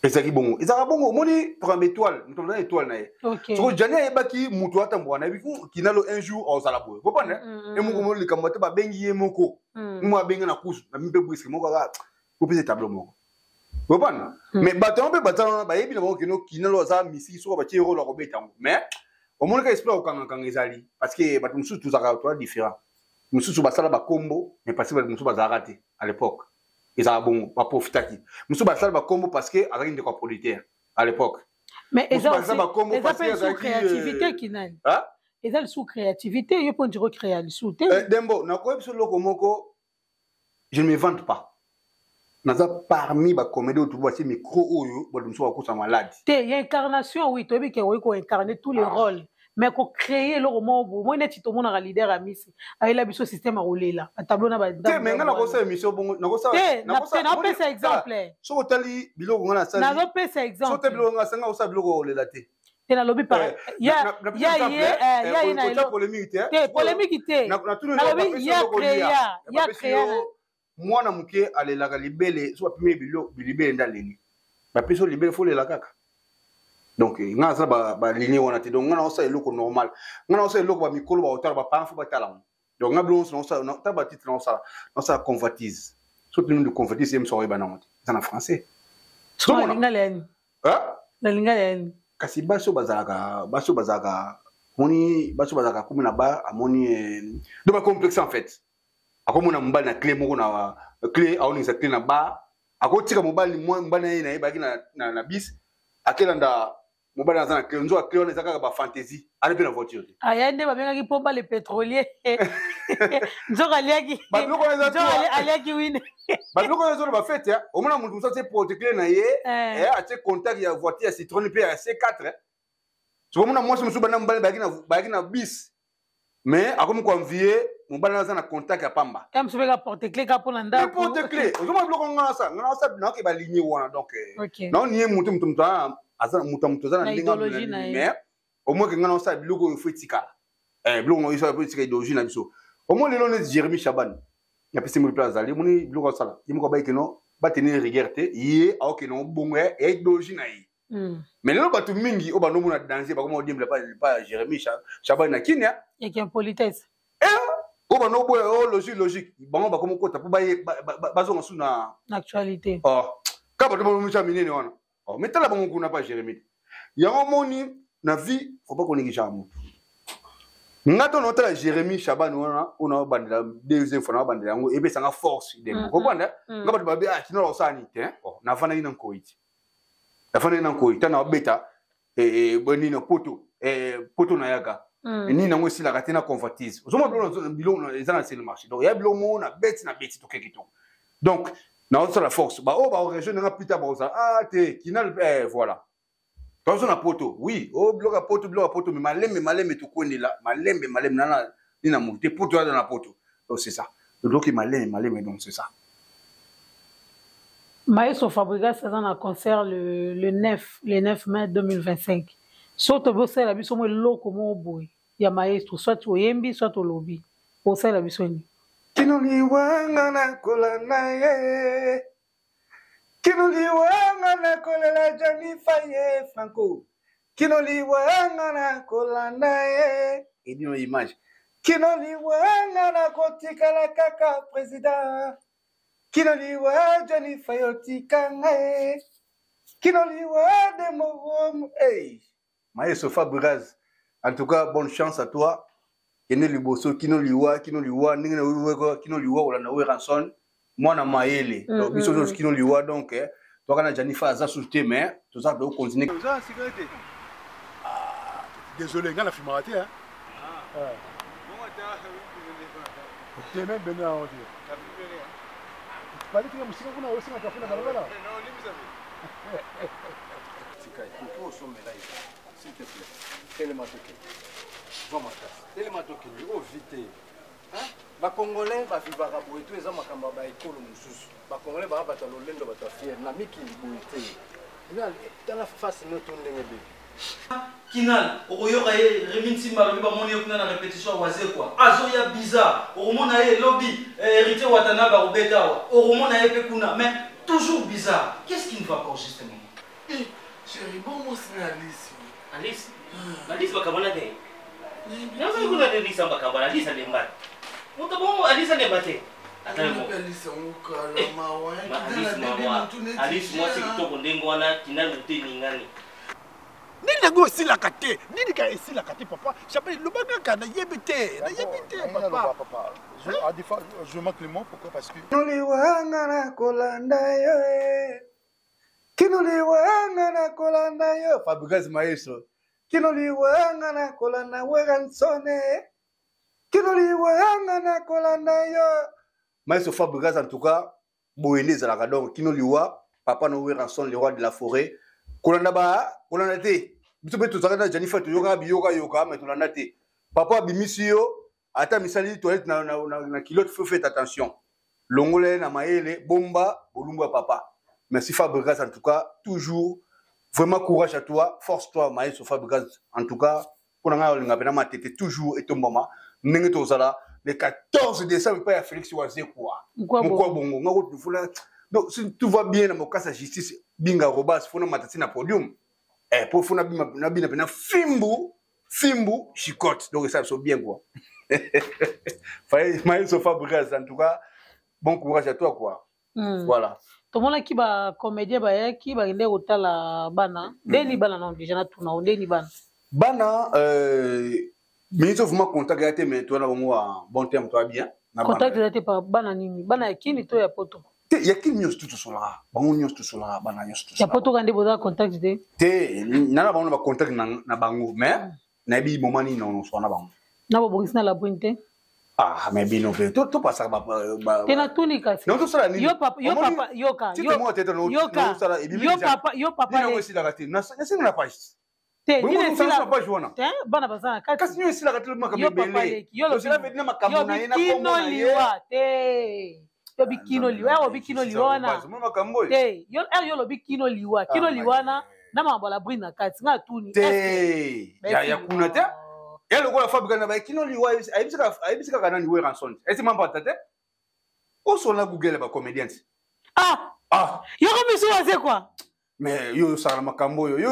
ezalaki bongo, ezalaka bongo. Omoni programme étoile, moto abandaki étoile na ye. Soko Jani ayebaki moto atamboka na yebi Kinal un jour azala boye, comprendre ye moko moni likambo te, babengi ye moko mo abengi na kusu na mpe briske moko kaka kopesa tableau moko, comprendre. Mais bato yango mpe baza wana, bayebi na bango keno Kinal aza misiki, soko batie role akobeta yango. Mais omoni kaka esprit ya kokangakanga ezali parce que bato mosusu tozalaka toza différent. Mosusu basala bakombo, mais parce que bato mosusu bazalaka te à l'époque, ezalaka bongo, baprofitaki. Mosusu basala bakombo parce que azalaki ndeko ya producteur à l'époque. Mais eza mpe lisusu créativité kinani eza lisusu créativité yo mpo ndiro créa lisusu te. Dembo, nakoyebi biso eloko moko, je ne me vante pas, naza parmi bacomédie oyo tobo batie micro oyo bato mosusu bakosa maladi. Te, ya incarnation, oui, toyebi ke okoki koincarne tous les rôles, mais kocréer eloko moko boye, moi neti tomonaka leader ya misi ayela biso système ya kolela batableau na te. Mais nga nakosala émission bongo. Te, napesa exemple. Soki otali biloko nga nasali, nazopesa exemple. Soki otali biloko nga nasali, nga kosala biloko kolela te. Te, nalobi par ya ya ye ya ye na polémique te. Te, polémique te, nalobi ya créa, ya créa. Mwana moke alelaka libele. So bapimi libele nde aleli, bapesi yo libele, fo olela kaka. Donc nga naza baligne wana te. Donc nga naosala eloko normal, nga naosala eloko bamikolo baotala, baparent fo batala ngo. Donc nga biloko nyonso naosala, ta batitre naosala, naosala convoitise. So tuni de convoitise, ye mosu akoyeba nango te, eza na français. Nalinga yani. Kasi basi oyo bazalaka, basi oyo bazalaka, moni basi oyo bazalaka komi na bar, amoni do bacomplexe en fait, akomona mobali na clé moko, na clé, aoningisa clé na bar, akotika mobali, mobali na ye na ye bayaki na bis, akelanda mobali aza na clé, nzoka clé wana eza kaka bafantaisie, ali mpe na voiture te. Aya nde babengaki pomba le pétrolier, nzoka aliaki babiloko wana eza aliaki wine. Babiloko wana ezona bafete, omona moto mosusu atie porte clé na ye, atie contact ya voiture ya Citroën mpe ya C4. Sokomona mwasi mosusu, bana mobali bayaki na bis, mais akomi koenvie mobali aza na contact ya pamba. Ya mosusu mpe porte clé kaka mpona ndako. Porte clé, ozomona biloko nga nasa, nga nasa, naoke baligne wana. Donc naonie motu motu motu aza moto moto aza na ndenge, mais au moins ke nga naosala biloko oyo fo etikala, biloko oyo fo etika idéologie na biso. Omoi lelo neti Jérémi Chaban, napesi mo mpe azali, omoni biloko asala ye moko, abayeke no batenir rigueur te, ye aokende obongo ya idéologie na ye. Mais lelo bato mingi oyo bandomona danger bakoma odiembela pa ya Jérémi Chabani na Kinia. Yaki impolitesse. Oyo bando oboya o logique logique, bango bakoma okota mpo bazonga su na actualité. Ka bato bamomisa minene wana, mais tala bango kuna pa Jérémi. Yango moni na vie, faut pas koningisaka motu. Nga to naotala Jérémi Chabani wana oyo naobandela deuxième fois, naobandela yango, epesanga force de comprendre. Nga bato babe, ah, kino osala nini te, navandaki na nkoi ti, nafandaki na nkoi ntango naobeta nini poto poto nayaka nini yango esilaka te na convoitise. Ozomona biloko eza na sele marché, donc ya biloko moko na beti na beti toke kitoko. Donc naosala force, baoyo baorejoindre nga plus tard bakozala, ah te, kinal, voilà, tozo na poto, oui, o biloko ya poto, biloko ya poto, mais malembe malembe tokwendela, malembe malembe nana nini na motu te, poto aza na poto. Donc c'est ça, todoki malembe malembe, donc c'est ça. Maestro Fabregas aza na concert le 9 mai 2025. So tobosalela biso mo eloko moko boye ya maestro, soit oyembi, soit olobi, osalela biso nini? Kino liwanga nakolanda ye, kino liwanga nakolela Janifa ye Franco, kino liwanga nakolanda ye edino image, kino liwanga nakotikala kaka président, kino liwa Janifa yotikanga ye, kino liwa de hey. Maestro Fabregas, en tout cas bonne chance à toi, kende liboso kino liwa, kino liwa ndenge na kino liwa kolanda Werrason, mwana mayele. Donc biso nyonso kino liwa. Donc toka na Janifa aza susu te, mais toza tokontinue. Oza sécurité. Désolé, nga na fumaka te. Te, même bene yango te. Balitinga mosika kuna, osenga kafe na balabala. Tika ekoki osomela ye, s'il te plaît. Telema tokende, zwa makasi, telema tokende. Oyo vi te, bacongolais bavivaka boye to eza makambo ya baekolo mosusu. Bacongolais baa bato ya lolendo, bato ya fiere na mikili boye te. Tala face no to ndenge bebi. Kinal, okoyoka ye Remi Nsimba alobi bamoni ye kuna na répétition ya Wazekwa, azoya bizarre. Okomona ye lobi Héritier Watanabe akobeta awa, okomona ye mpe kuna, mais toujours bizarre. Qu'est-ce qui ne va pas justement? Eh, chéri, bon mwasi na Alice. Alice, Alice bakabana te. Nazali kuna te, Lisa bakabana, Alice alemba te. Moto bongo Alice alemba te. Alice yango kala, mawa. Alice mawa, Alice mwasi kitoko ndenge wana, kinal moto eningani. Nini yango esilaka te? Nini kaka esilaka te? Papa Chabani, loba kaka, nayebi te, nayebi te papa. Papa, à des fois je manque les mots. Pourquoi? Parce que noliwanga na kolanda yo. Kino liwanga na kolanda yo Fabregas maestro kino liwanga na kolanda Werrason kino liwanga na kolanda yo maestro Fabregas. En tout cas, boye nde ezalaka. Donc kino liwa, papa no Werrason, le roi de la forêt. Kolanda ba kolanda te, biso mpe tozalaka na Janifa, toyokaka biyokayoka, mais tolanda te. Papa abimisi yo ata misali toilette na culotte, faut faites attention. Longola ye na mayele, bomba bolumbu ya papa. Merci Fabregas, en tout cas toujours vraiment courage à toi, force toi maestro Fabregas. En tout cas, mpona ngai olinga mpena matete toujours etombama ndenge tozala le 14 décembre epai ya Félix Wazekwa mokwa bongo nga kotufuna. Donc si tout va bien na mokasa ya justice binga robas, fona matati na podium po fona nabina mpena fimbu fimbu chicote. Donc ça so bien quoi, maestro Fabregas. En tout cas, bon courage à toi quoi. Voilà. Tomonaki bacomédien bayaki, bakende kotala bana. Ndeni bana na déjà natuna o ndeni bana? Bana, ministre, vraiment contact ya te, mais toza na bango en bon terme, toa bien. Contact eza te pa bana nini? Bana ya kini to ya poto? Te, ya kini nyonso tu tosolaka bango, nyonso tosolaka bana nyonso. Ya poto ka nde boza contact te? Te, nana bango na bacontact na bango, mais nayebi moment nini nosola na bango. Na bobongisi na Labrine te? Ah, mais bino mpe topasaka. Te, natuni kasi. Non, tosala nini? Yo papa, yo papa, yoka. Yoka, yo papa, yo papa. Nini esilaka te? Nasenga na page. Te, nini esila page wana? Te, bana baza na kati. Kasi nini esilaka te? Makambo ebele tosila vedi na makambo na ye na kombo na ye te. Yobi kino liwa, obi kino liwa wana te. Yo ere yo olobi kino liwa, kino liwa wana na makambo ya Labrine na kati, nga atuni. Te, ya kuna te. Ya lokola Fabrika na bakino liwa, ayebisi kaka nani? Werrason esi mambata te, osola Google bacomédien. Ah. Ah. Yoko misu waze kwa. Mais yo osala makambo oyo yo.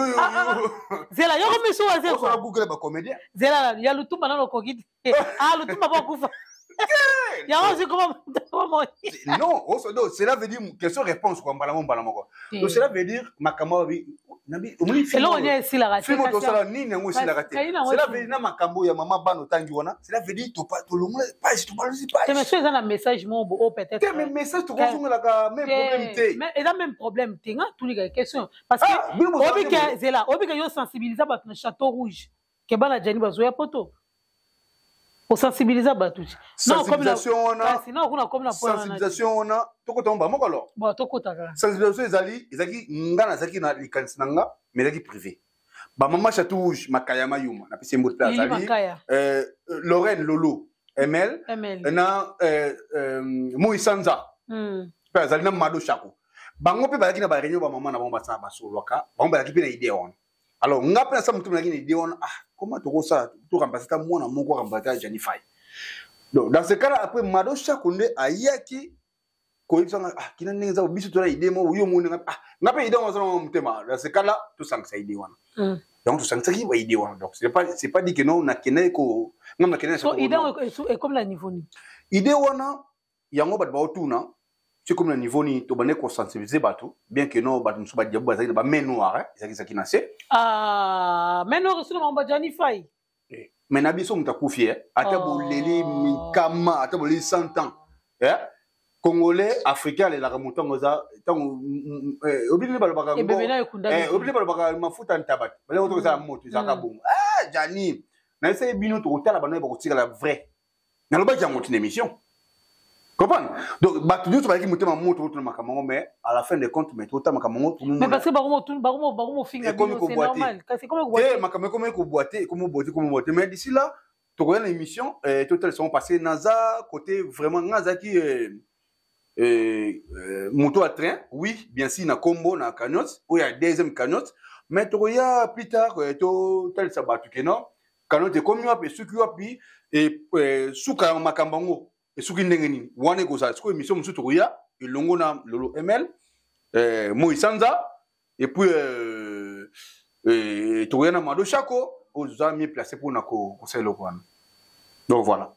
Zela, yoko misu waze. Osola Google bacomédien. Zela ya Lutumba nano okoki te. Ah, Lutumba bakufa yango sikoma. Non, donc cela veut dire question réponse quoi, mbala mbala moko. Donc cela veut dire makambo abi nabi omoni. Eloko nini esilaka te? Film tosala nini yango esilaka te? Cela veut dire na makambo ya mama bana otangi wana, cela veut dire tolongola page, tobalosi page. Te, mais so eza na message moko bo oyo peut-être. Te, mais message tokozongelaka même problème te. Mais eza même problème te. Nga tunika question parce que obike, zela, obike yo sensibiliser bato na Château Rouge ke bana Jani bazoya poto, osensibiliza bato. Sensibilisation wana, sensibilisation wana tokota ngo moko alors. Bon, tokotaka. Sensibilisation ezali, ezalaki nga nazalaki na likanisi na nga, mais ezalaki privé. Bamama Château Rouge, Makaya Mayuma, napesi ye mbote mpe azali, Lorraine Lolo ML na Moi Sanza mpe azali na Mado Chako. Bango mpe bazalaki na baréunion, bamama na bango basala, basolwaka. Bango bazalaki mpe na idée wana. Alors nga mpe nasala motu, nazalaki na idée wana. Ah, comment tokosala toremplace ata mwana moko, aremplace ata Jani Fai? Donc dans ce cas là, après Mado Chako nde ayaki koyebisanga: ah, kina ndenge eza, biso toza idée moko, yo moni. Ah, nga mpe idée wana azala motema. Dans ce cas là, tosangisa idée wana. Donc tosangisaki ba idée wana. Donc c'est pas dit que non, nakendaki ko nga nakendaki. So idée ekomi na niveau nini? Idée wana yango bato baotuna c'est comme na niveau nini. Tobandaki kosensibiliser bato, bien que non, bato mosusu badiabu bazalaki na bamain noire, ezalaki ezalaki na se. Ah, main noire esuna bango bajani Fai. Mais na biso moto akufi, ata boleli mikama, ata boleli 100 ans, Congolais, africain alelaka moto yango eza ntango obili balobaka, obili balobaka mafuta ntaba te, baleko tokozala moto ezalaka bongo. Ah, Jani nayesaki bino, tokotala bano bakotikala vrai. Nalobaki yango tina émission, comprendre? Donc bato nyonso bazalaki motema moto otuna makambo yango, mais à la fin de compte, mais totala makambo yango. Mais parce que bakomofinga. Ekomi kobwa te, makambo ekomi kobwa te, ekomi kobwa te, ekomi kobwa te. Mais d'ici là, tokoya na émission, totala sango, parce que naza côté vraiment nga azalaki moto ya train, oui, bien sûr, na kombo na cagnotte oyo ya deuxième cagnotte. Mais tokoya plus tard, totalisa bato ke non, cagnotte ekomi wapi, esuki wapi, suka ya makambo yango esuki ndenge nini. Wana ekozala sikoyo émission mosusu, tokoya elongo na Lolo ML, Moi Sanza, et puis tokoya na Mado Chako oyo toza mieux placé mpona kosala eloko wana. Donc voilà,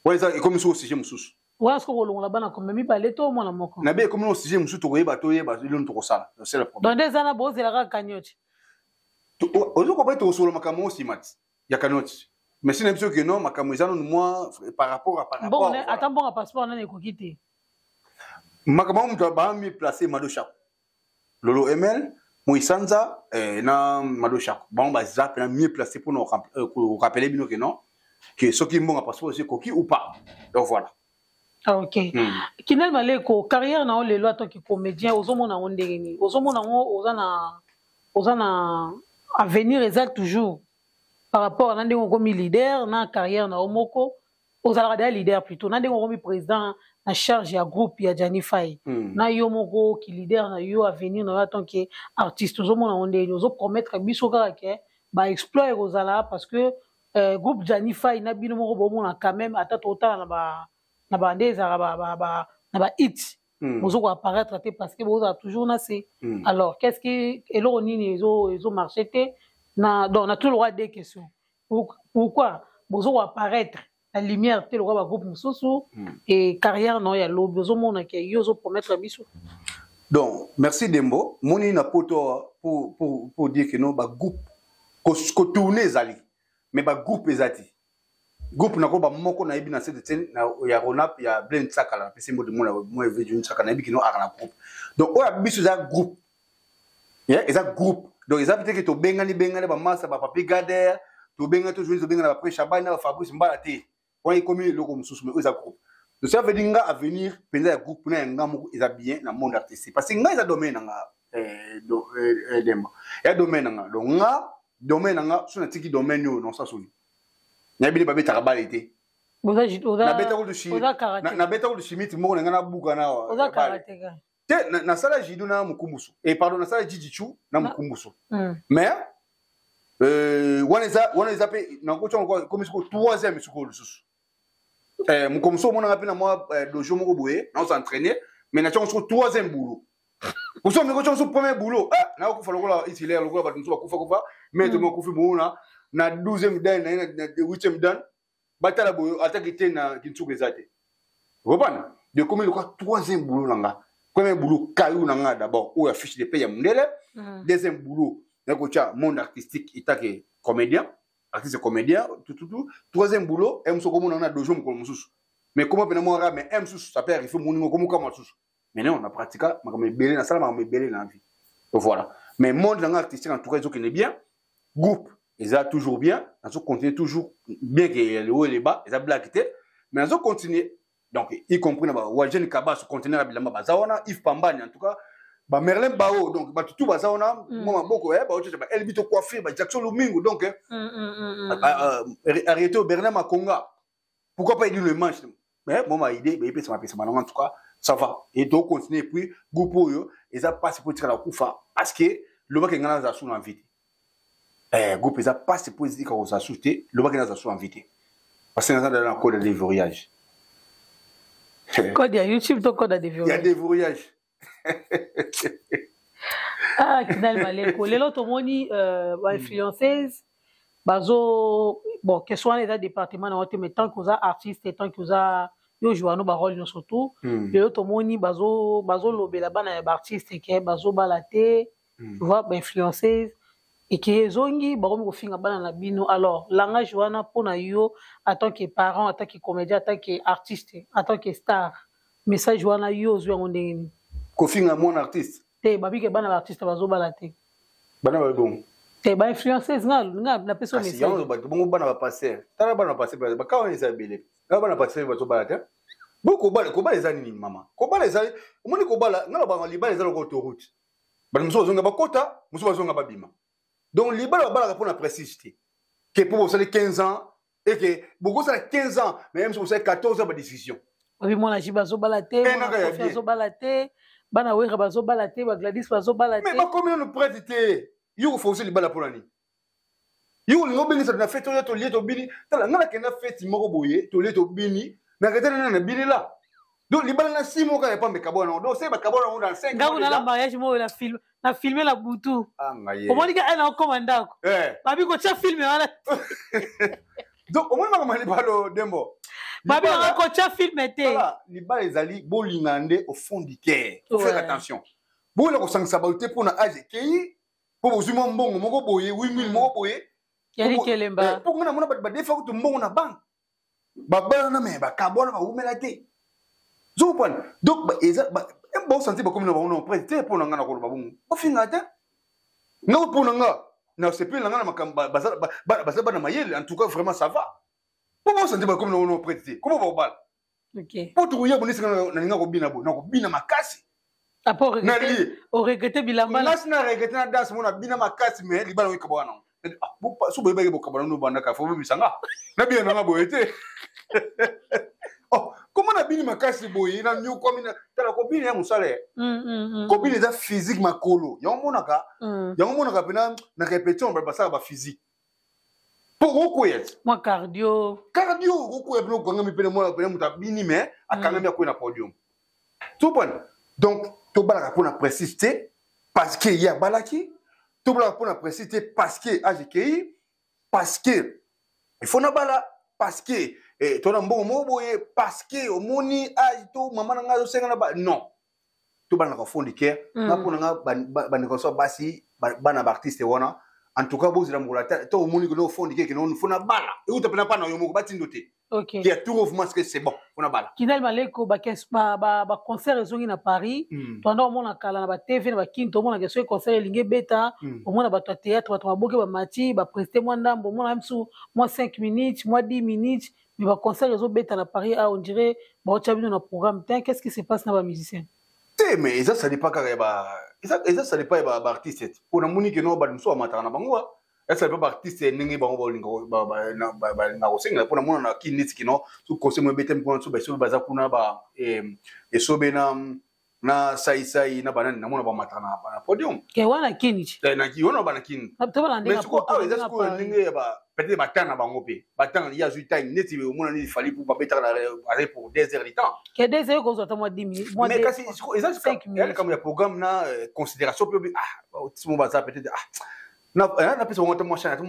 wana eza ekomi soko sujet mosusu. Wana soko kolongola bana kombe mibale to mwana moko. Na be ekomi no sujet mosusu, tokoyeba, toyeba eloni tokosala, c'est le problème. Donc nde eza na bozelaka cagnotte. Ozokopa, tokosolola makambo oyo nsima ti ya cagnotte, mais si na biso ke non, makambo eza nanu mwa par rapport à par rapport. Ata mbongo passeport nani ekoki te. Makambo yango moto bami place Mado Chako. Lolo ML, Moïsanza eh, na Mado Chako. Bango baza pena mieux placé pour nous rappeler bino que non que soki mbongo passeport aussi koki ou pas. Donc voilà. Ah, ok. Kinel Maleko, carrière na yo lelo en tant que comédien, ozomona yango ndenge nini? Ozomona yango oza na avenir eza toujours par rapport na ndenge okomi leader na carrière na yo moko, ozalaka deya leader plutôt, na ndenge okomi président na charge ya groupe ya Gianni Fay, na yo moko ki leader na yo, avenir na yo en tant que artiste, ozomona yango ndenge nini? Ozopromettre biso kaka ke baexploit ekozala, parce que groupe Gianni Fay na bino moko bomona quand même, ata totala na ba nde ezalaka na ba hit, bozo koapparaître te parce que bozala toujours na se. Alors qu'est ce que eloko nini ezomarche te na? Donc na tout le droit deux questions: pourquoi bozo koapparaître na lumière te lokola bagroupe mosusu, et carrière na yo ya lobi, ozomona ke yo ozopromettre biso? Donc merci Dembo. Moni na poto pour dire que non, ba groupe ko tourner ezali, mais ba groupe ezati groupe nako ba moko nayebi na sete te ya Ronap ya Blaine Tsakala, napesi mbote mona mo Evejo Tsakala, nayebi kino aka na groupe. Donc oyo biso eza groupe, yeah, eza groupe. Donc eza peut-être que tobengani bengani bamasa, bapapi Gader, tobengani, tozwi, tobengani bapré Chabani na bafabrice Mbala te, wana ekomi eloko mosusu, mais oyo eza groupe. Donc ça veut dire nga avenir mpenza ya groupe na ya nga moko eza bien na monde artistique, parce que nga eza domaine na nga, Demba, ya domaine na nga. Donc nga domaine na nga, so natiki domaine oyo nosa soni, nayebi nde babetaka bale te. Nabeta kutu shimiti moko na ngai nabuka na te, nasala judo na mokumbusu, e pardon, nasala jijichu na mokumbusu, mais wana eza mpe nakotia komi siko troisième sikoyo lisusu mokomso omonanga mpe na mwa dojo moko boye naosentraîner, mais natiango siko troisième boulot. Mosusu ameki otiango so premier boulot, nakokufa lokola Hitler, lokola bato mosusu bakufa kufa, mais tomi akufi moona na 12e dan na ye na 8e dan, batala boye ataki te na kintsuku eza te. Okopana de komi lokola troisième boulot na nga. Premier boulot kayu na nga d'abord oyo affiche de paye ya mondele. Deuxième boulot nakotia monde artistique etake comédien, artiste comédien, tout. Troisième boulot e mosusu okomona na dojo mokolo mosusu, mais koma mpena mwa rame e mosusu, ça peut arriver moningo okomokama mosusu. Mais non, na pratika makambo ebele, nasala makambo ebele na vie. Voilà, mais monde na nga artistique en tout cas ezokende bien, groupe eza toujours bien, nazo continuer toujours bien que le haut et le bas eza blague te, mais nazo continuer. Donc y compris na ba Wajen Kabas, conteneur ya bilamba baza wana, Yves Pambani, en tout cas ba Merlin Bao, donc bato tout baza wana, mwa maboko baotya ba Elbito coiffure, ba Jackson Lumingu, donc arrêté Bernard Makonga, pourquoi pas le manche. Mais bon, ma idée epesama pesama nango, en tout cas ça va et to continuer. Et puis groupe oyo eza mpasi mpo etikala kokufa, parce que lobaki ngai naza su na envie te. Groupe eza mpasi mpo etika kozala su te, lobaki naza su envie te, parce que naza na code ya déverrouillage. Code ya YouTube to code ya déverrouillage? Ya déverrouillage. Ah, Kinal Maleko, lelo tomoni bainfluenceuse bazo, bon, question wana eza département na yo te, mais tant que oza artiste, tant que oza yo joua no barole nyonso tout, lelo tomoni bazolobela bana ya baartiste ke bazobala te. Tu vois, bainfluenceuse eke ezongi, bakomi kofinga bana na bino. Alors langage wana, mpona yo en tant que parent, en tant que comédien, en tant que artiste, en tant que star, message wana yo ozwi yango ndenge nini? Kofinga mwana artiste? Te, babike bana baartiste bazobala te. Bana babongo? Te, bainfluenceuse, nga napesi yo message. Bato bongo, bana bapaster, tala bana bapaster baka wana eza ebele, tala bana bapaster bazobala te. Bo kobala, kobala eza nini mama? Kobala eza, omoni, kobala nga na banga, libala eza lokola autoroute, bato mosusu bazonga bakota, mosusu bazonga babima. Donc libala babalaka mpona prestige te, ke mpo bosali 15 ans eke bokosala 15 ans, mais ye mosusu bosali 14 ans badiscussion. Obi mwana ji bazobala te, mwana azobala te, bana Wera bazobala te, bagladis bazobala te. Mais bakomi nano prête te. Yo koforce libala mpona nini? Yo olingi obengisa na fete oyo tolie tobini. Tala nga nakenda feti moko boye, tolie tobini, naketa nana na binela. Donc libala na si moko ya pambe kabwana nango, donc se bakabwana nango dans 5. Ngango na mariage moko na film, na filme na butu, omoni ka ena okoma ndako, babi kotia filme wana. Donc omoni makambo ya libala, Dembo. Babi nanga kotia filme te. Libala ezali bolinga nde au fond du cœur. Faire attention, boyela kosangisa bato te mpona age ekei, mpo bozwi mwa mbongo moko boye, 8000 moko boye. Yalikelemba. Mpo nga namona bato badefa kutu mbongo na banque, babalana, me bakabwana, bawumela te. Zokopwana, donc eza Bosanti bakomi na bango na prêtre te. Mpo na nga, na koloba bongo, bofinga te. Nga, mpo na nga, nasepeli na nga na makambo. Baza bana mayele. En tout cas, vraiment, ça va. Mpo bosanti bakomi na bango na prêtre te, komo bakobala. Mpo tokoya bonisi, nalinga kobina boye, nakobina makasi. Oregretter bilamba. Ngasi na regretter na danse mo, nabina makasi, mais libala oyo ekaba wana so, boyebaki bokaba nano bandaka, fo bobisa nga nabina nanga boye te. Oh, koma nabini makasi boye, na nyokwami. Tala, kobina ya mosala, kobina eza physique, makolo yango monaka, yango monaka mpena na répétition basala baphysique mpo okokwea ti. Mwa cardio. Cardio, okokwea mpena, okangami mpena, mwana mpena moto abini, mais akangami, akwea na podium. Topana donc, tobalaka mpona prestige te parce que ye abalaki. Tobalaka mpona prestige te parce que âge ekei, parce que il faut nabala, parce que tona mbongo moko boye, parce que omoni âge to mama na ngai azosenga na ba. Non, tobalaka fond de cœur. Nga, mpona nga, bandeko so basi, bana baartiste wana, en tout cas, bozela mokolo ata to omoni keno fond de cœur, keno fo na bala, euta mpena mpa na yo moko, batindo te. Qui a tout mouvement que c'est bon fo na bala. Kinal Maleko, baconcert ezongi na Paris. Toanda omona kala na baTV na bakini, tomonaka soki concert elingi ebeta, omona bato ya théâtre, bato maboke, bamati, bapreste mwa ndambo, omona misu mwa 5 minutes, mwa 10 minutes. Mais baconcert ezobeta na Paris, ah, on dirait baotya bino na programme te. Qu'est ce qui se passe na bamusicien? Te, mais eza, ça dépend kaka ya ba eza, ça dépend ya baartiste te. Mpo namoni keno bato mosusu bamataka na bango, eza, ça dépend baartiste ndenge bango balinga kosengela. Mpo namona na kini neti kino so conseil mo ebetami kuna, so baesobe baza kuna, ba esobe na saisai na banani, namona bamataka na podium. Ke wana kini ti? Wana bana kini. Mais sikoyo awa eza sikoyo ndenge ya ba peut-être batanga na bango mpe batanga, ye azwi time neti omona nini Fally po babetaka na pour 2 heures du temps. Ke 2 heures kozwa ata mwa 10 minutes. Mais kasi eza likambo ya programme na considération mpe. Ah, timo baza peut-être, ah, napesa bango ata mwa chance,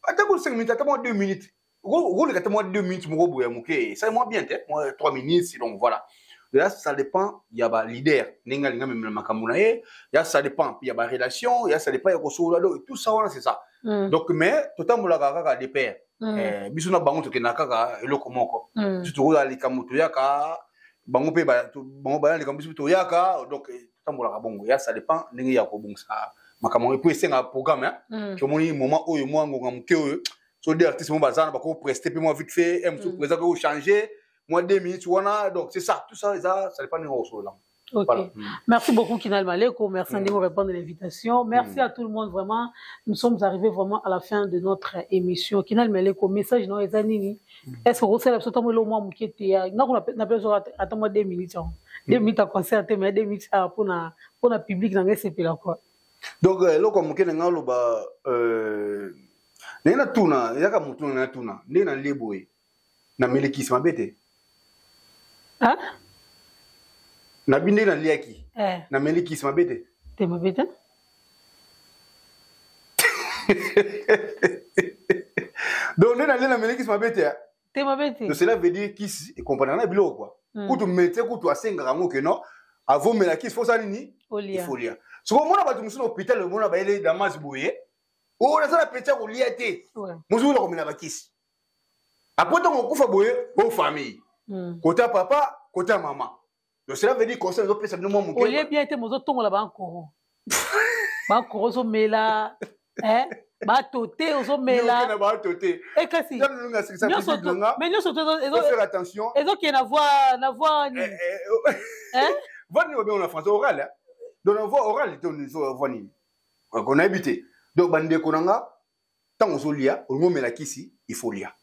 ata ko 5 minutes, ata mwa 2 minutes, okoleka ata mwa 2 minutes moko boye ya moke, esali mwa bien te, mwa 3 minutes. Donc voilà, là, ça dépend ya baleader ndenge alinga memela makambo na ye, ya ça dépend ya barelation, ya ça dépend ya kosolola. Donc tout ça wana, c'est ça. Donc, mais totambolaka kaka de pair. Biso na bango tokendaka kaka eloko moko. Biso tokozala likambo, toyaka, bango mpe bango baya likambo, biso toyaka. Donc totambolaka bongo. Ya ça dépend ndenge ya kobongisa makambo, epo esengaka programme. Tomoni moment oyo, mwa ngonga moke oyo, so deux artistes mo baza na bako prester mpe mwa vite fait, mosusu président ko changer mwa 2 minutes wana. Donc c'est ça, tout ça eza, ça dépend ndenge okosolola. Ok. Voilà. Merci beaucoup, Kinal Maleko. Merci de répondre à l'invitation. Merci à tout le monde, vraiment. Nous sommes arrivés vraiment à la fin de notre émission. Kinal Maleko, message na eza nini? Est-ce que vous savez absolument le mois qui était non, on a besoin, attends-moi 2 minutes. 2 minutes à concert, mais 2 minutes pour la public dans c'est là quoi. Donc eloko ya moke na ngai oloba, ndenge natuna, ezaka motu na natuna ndenge nalie boye, namelekisi mabe te? Hein? Nabi ndenge naliaki, namelekisi mabe te? Te, mabe te. Donc nde nalie, namelekisi mabe te? Te, mabe te. Donc cela veut dire kisi ekompanaka na biloko quoi. Kutu médecin kutu asengaka yango ke non, avomela kisi, fosala nini? Olia. Ifolia. Soki omona bato mosusu na hôpital, omona bayele damas boye, oyo naza na peti ya kolia te, mosusu ola komela bakisi. Après, ntango okufa boye, o famille, kota papa, kota mama. Donc cela veut dire conseil ezopesa bino mwa moke. Olie bien te, mozotongola bankoro, bankoro ozomela, bato te, ozomela. Na bato te. Kasi mais nyonso faire attention. Ezokende na voie nini? Voie nini babenga na français? Oral. Donc na voie orale te, voie nini nayebi te. Donc bandeko na nga, ntango ozolia, olingi omela kisi, il faut lia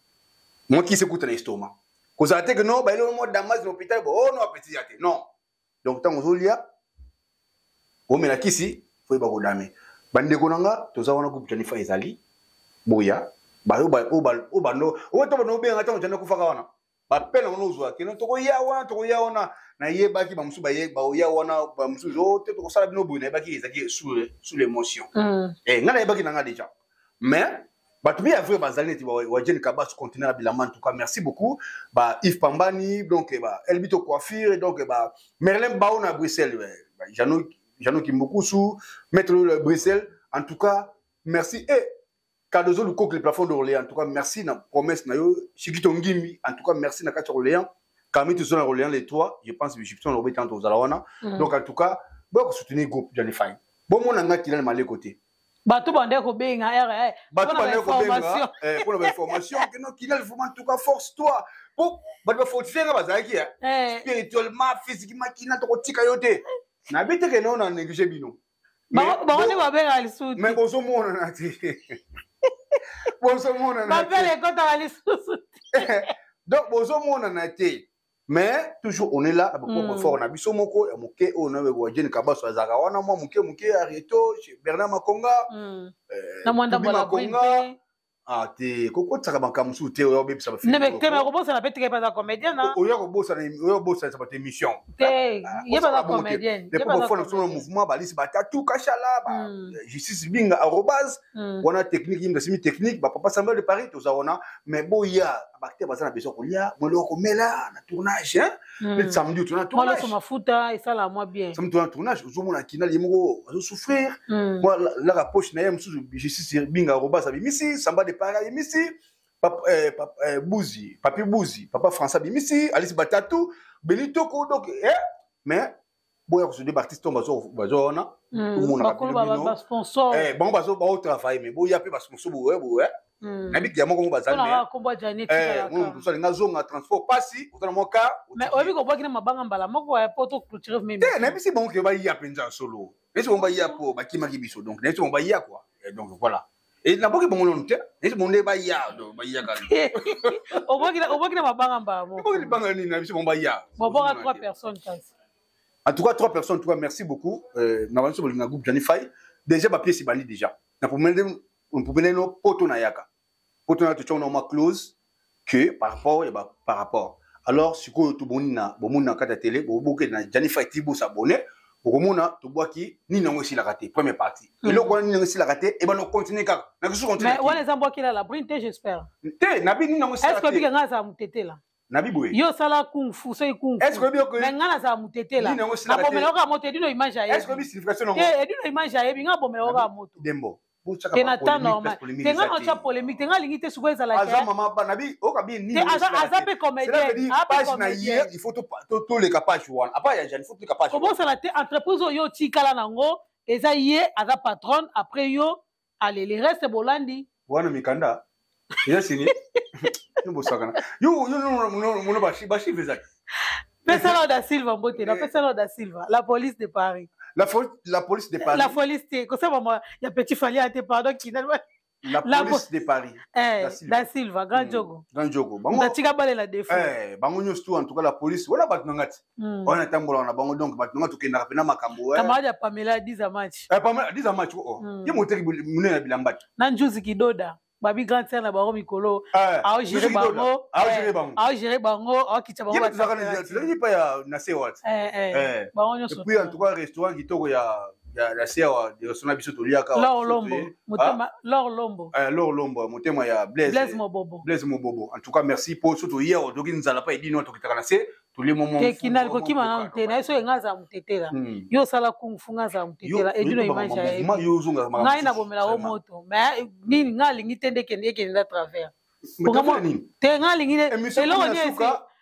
mwa kisi ekuta na estomac. Kozala te ke non, bayeli mwa damas na hôpital bo, oh non, appétit ya te, non. Donc ntango ozolia, omela kisi, fo yeba kodamer. Bandeko na nga, toza wana, groupe Janifa ezali boya, bayo oyo bando oyo to bando obenga ntango Jani akufaka wana, bapele yango nozwa keno, tokoya wana, tokoya wana. Nayebaki bamosusu baoya wana, bamosusu o te, tokosala bino boye. Nayebaki ezalaki sous l'émotion. Ngai nayebaki na nga déjà, mais bato mpe ya vrai bazali neti wa Jane Kabas, conteneur ya bilamba. En tout cas, merci beaucoup ba Yves Pambani, donc ba Elbito Coiffure, donc ba Merlin Bao na Bruxelles, ba Jano Kimbukusu, maître de Bruxelles. En tout cas, merci. Et Cardozo Lukoki, le plafond d'Orléans, en tout cas merci na promesse na yo. Chikito Ngimi, en tout cas merci na kati Orléans. Kami toza na Orléans les 3, je pense Egyptien lobi tant tozala wana. Donc en tout cas, boya kosoutenir groupe Gianni Fay. Bomona nga Kinal Maleko te. Bato bande kobenga r bato bande kobenga mpona bainformation keno Kinal, vraiment, en tout cas, force toi po bato bafortifie nga bazalaki spirituellement, physiquement. Kinal, tokotika yo te. Nayebi te keno na néglige bino. Bango nde babengaka lisusu. Mais bozomonana te, bozomonana. Bapele ekotaka lisusu te. Donc bozomonana te, mais toujours on est là na bapropre fort na biso moko ya moke oyo na Jene Kabaso azalaka wana mwa moke moke, Arieto Bernard Makonga. Na Mwanda. Makonga. Ah te, kokotisaka makambo mosusu te, oya obebisa. Te, me kobosana mpe tika, aza comédien na Oya kobosana, oya obosana bato émission. Te, ye baza comédien. Les propres fois na biso na mouvement balisi batatu kashala ba justice binga arobase wana technique yimba simi technique bapapa Samuel de Paris toza wana. Mais boya, baacteur baza na besoin kolia, moloko komela na tournage, hein. Neti samedi tona tournage. Mafuta esala mwa bien. Samedi tona tournage, ozomona Kinal ye moko azosouffrir, mwa laka poche na ye mosusu. Justice binga arobase abimisi, Samba de Paris abimisi, Buzi, Papi Buzi, Papa François abimisi, Alisi Batatu, Benitoko. Donc mais boya kosoutenir baartiste oyo bazo wana. Tomonaka bango bazo baotravaille, mais boya mpe basponsor boye boye. Nayebi ya moko mo bazali mosusu alinga azonga transport pasi, oza na mwa car. Mais oyebi kobwaki na mabanga mbala moko po to clôturer même. Te, nayebisi bango ke baya mpenza solo, nayebisi bango baya po bakimaki biso. Donc nayebisi bango baya quoi. Donc voilà, et naboki bango nanu te, nayebisi bango nde baya, donc bayaka. Obwaki na mabanga mbala moko. Oboki libanga nini? Nayebisi bango baya. Bobwaka trois personnes kasi. En tout cas, trois personnes, en tout cas, merci beaucoup. Na banso bolinga groupe Gianni Fay. Déjà ba pièce bali déjà na pomene no poto na yaka poto na totia na ma close que par rapport ya ba par rapport. Alors sikoyo toboni na bomoni na kati ya télé, boboke na Gianni Fay ti bosabone, bokomona tobwaki nini yango esilaka te, première partie. Eloko wana nini yango esilaka te, ebana continue kaka na kisu continue. Mais wana eza mbwakela la brine te, j'espère. Te, nabi nini yango esilaka te. Est-ce que obika nga azala motetela? Nabi boye. Yo osala kung fu, soki kung fu. Est-ce que oyebi? Mais nga nazala motetela. Nini yango esilaka te? Nabomela kaka moto. Edino image ayebi. Est-ce que oyebi signification nango? Te, Edino image ayebi, nga abomela kaka moto. Dembo. Te, na temps normal te, nga naotya polémique te, nga alingi te sikoyo ezala. Aza mama ba nabi okabi nini. Te, aza mpe comédien. Page na ye, il faut toleka page wana apa ya Jeanne, il faut toleka page. Kobosana te, entreprise oyo otikala nango eza ye aza patronne, après yo alele reste bolandi. Wana mikanda eza sini yo bosakana yo yo mono bachiffre ezaki. Pesala da Silva mbote, na pesala da Silva, la police de Paris. La police de Paris. La police te kosala ya petit Fali te, pardon Kinal. La police de Paris. Eh, da Silva, grand jogo. Grand jogo. Bango tika balela défaut. Eh, bango nyonso tout, en tout cas la police wana bato na ngati. Wana tambola na bango, donc bato na ngati tokendaka pena makambo. Camarade ya Pamela 10 match. Eh, Pamela 10 match oh. Ye moteki munene na bilamba. Na Njuzi Kidoda. Babi grande sœur na bango mikolo. Aogéré bango. Aogéré bango. Aogéré bango, aokitisa bango. Ye tozalaka pa ya na se wat. Eh eh. Bango nyonso. Et puis en tout cas restaurant kitoko ya se awa, restaurant biso toliaka. Lor Lombo. Motema Lor Lombo. Eh, Lor Lombo, motema ya Blaise. Blaise Mobobo. Blaise Mobobo. En tout cas merci po surtout hier otoki nzala pa edino tokitaka na se tolie momo. Te, Kinal kokima nanu te na ye, soki nga azala motetela. Yo osala kung fu, nga azala motetela. Edino image ayebi. Ngai nabomela o moto. Mais nini nga alingi te nde ekende na travers. Te, nga alingi eloko nini,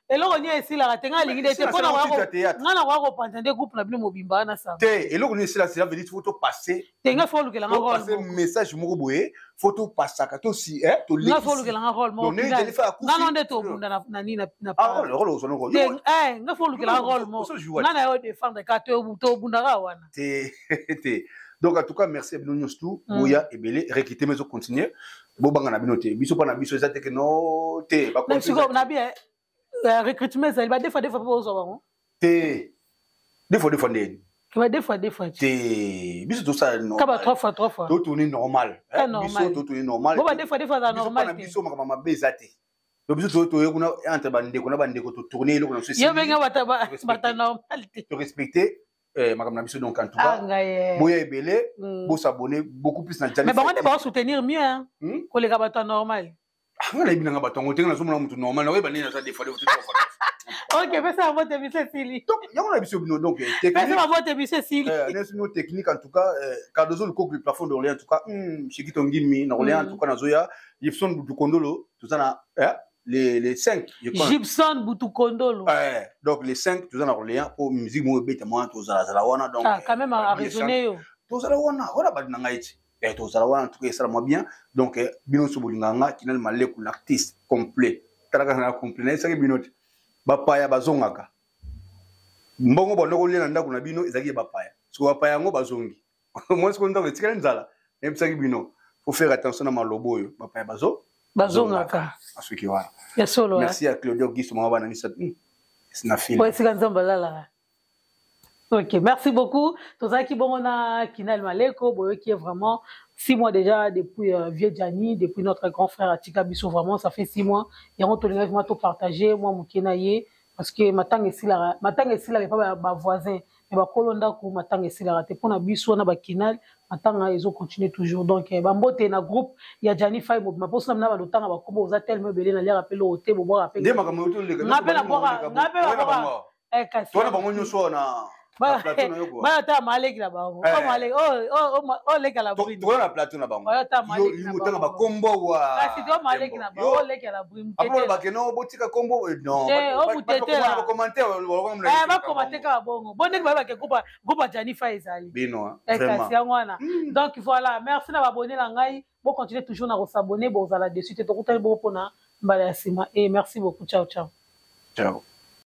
eloko nini esilaka te, nga alingi nde te mpona nga nakoya kopanza nde groupe na bino mobimba wana sa. Te, eloko nini esila, cela veut dire faut topasser. Te, nga faut olukelanga rôle. Message moko boye faut topasaka tosi. Nga faut olukelanga rôle moko, nga no nde tobunda na nini na Te. Nga faut olukelanga rôle moko, nga na yo défendre ka tobundaka wana. Te te, donc en tout cas merci à bino nyonso tout, boya ebele, recruter mais continuer, bobanga na bino te, biso mpa na biso eza te ke no te. Nabi recrutement ezali ba deux fois deux fois mpo ozwa bango. Te, deux fois deux fois ndeni? Ba deux fois deux fois. Te, biso tosala. Ka ba trois fois trois fois. Totourne normal. Biso totourne normal. Bo ba deux fois deux fois eza normal. Na biso makambo mabe eza te, donc biso toye kuna entre bandeko na bandeko, totourne eloko na biso. Yo benga bata normal te. Torespecte makambo na biso. Donc en tout cas boya ebele, bosabonne beaucoup plus na Mais bango nde baosoutenir mieux koleka bato ya normal. Nga nayebi nanga bato yango ndenge nazomona motu normal, nakoyeba ndenge naza des fois. Ok, pesa bango biso esili. Donc yango na biso bino, donc technique, pesa bango biso esili. Bino technique, en tout cas Cardozo Lukoku, le plafond d'Orléans, en tout cas Shiki Tongimi na Orléans, en tout cas nazoya Gibson Dukondolo, toza na les 5, je crois. Gibson Butukondolo. Eh, donc les 5 toza na Orléans po musique moko ebetama wana, tozalazala wana. Donc ah, quand même a raisonné yo. Tozala wana, wana bato na ngai ti. Eh, tozala wana, en tout cas esala mwa bien. Donc bino nyonso bolingaka nga, Kinal Maleku, l'artiste complet, talaka na complet, nayebisaki bino te, bapaya bazongaka. Mbongo bando kolia na ndako na bino ezalaki ya bapaya. Soki bapaya yango bazongi, moi sikoyo ndako etikali nzala. Nayebisaki bino, faut faire attention na malobo oyo, bapaya bazo bazongaka. Asuki wana. Ya solo. Merci ya Claudio Auguste, mama bana misato na film. Esika Nzambe alalaka. Ok, merci beaucoup. Tozalaki bongo na Kinal Maleko, boyoki vraiment 6 mois déjà depuis vieux Gianni, depuis notre grand frère atika biso, vraiment ça fait 6 mois. Yango tolinga vraiment to partager moi moke na ye parce que matanga esilaka, matanga esilaka epa ba voisin, mais bakolo ndako matanga esilaka te. Mpona biso wana bakinal, matanga ezocontinue toujours. Donc bambote na groupe ya Gianni Fai mobima, mposo na mina bandotanga bakombo oza tellement ebele, naliaka mpe loo te, bobwaka mpe. Nde makambo oyo. Nga mpe nabwaka, nga mpe babwaka. Kasi tona bango nyonso na plateau na yo quoi. Bana ta maleki na bango, oleka la brune. Toza na plateau na bango. Oyo ta maleki na bango, otanga bakombo wa. Kasi to maleki na bango, oleka la brune. Après bakeno botika kombo, non. Omutetela. Commentaire. Bakomate kaka bongo, bo ndenge bayebake groupe ya Gianni Fai ezali. Bino. Kasi yango wana. Donc voilà, merci na babone na ngai, bocontinue toujours na kosabonner, bozala dessus te. Tokutani bongo mpona mbala ya nsima et merci beaucoup, ciao ciao. Ciao.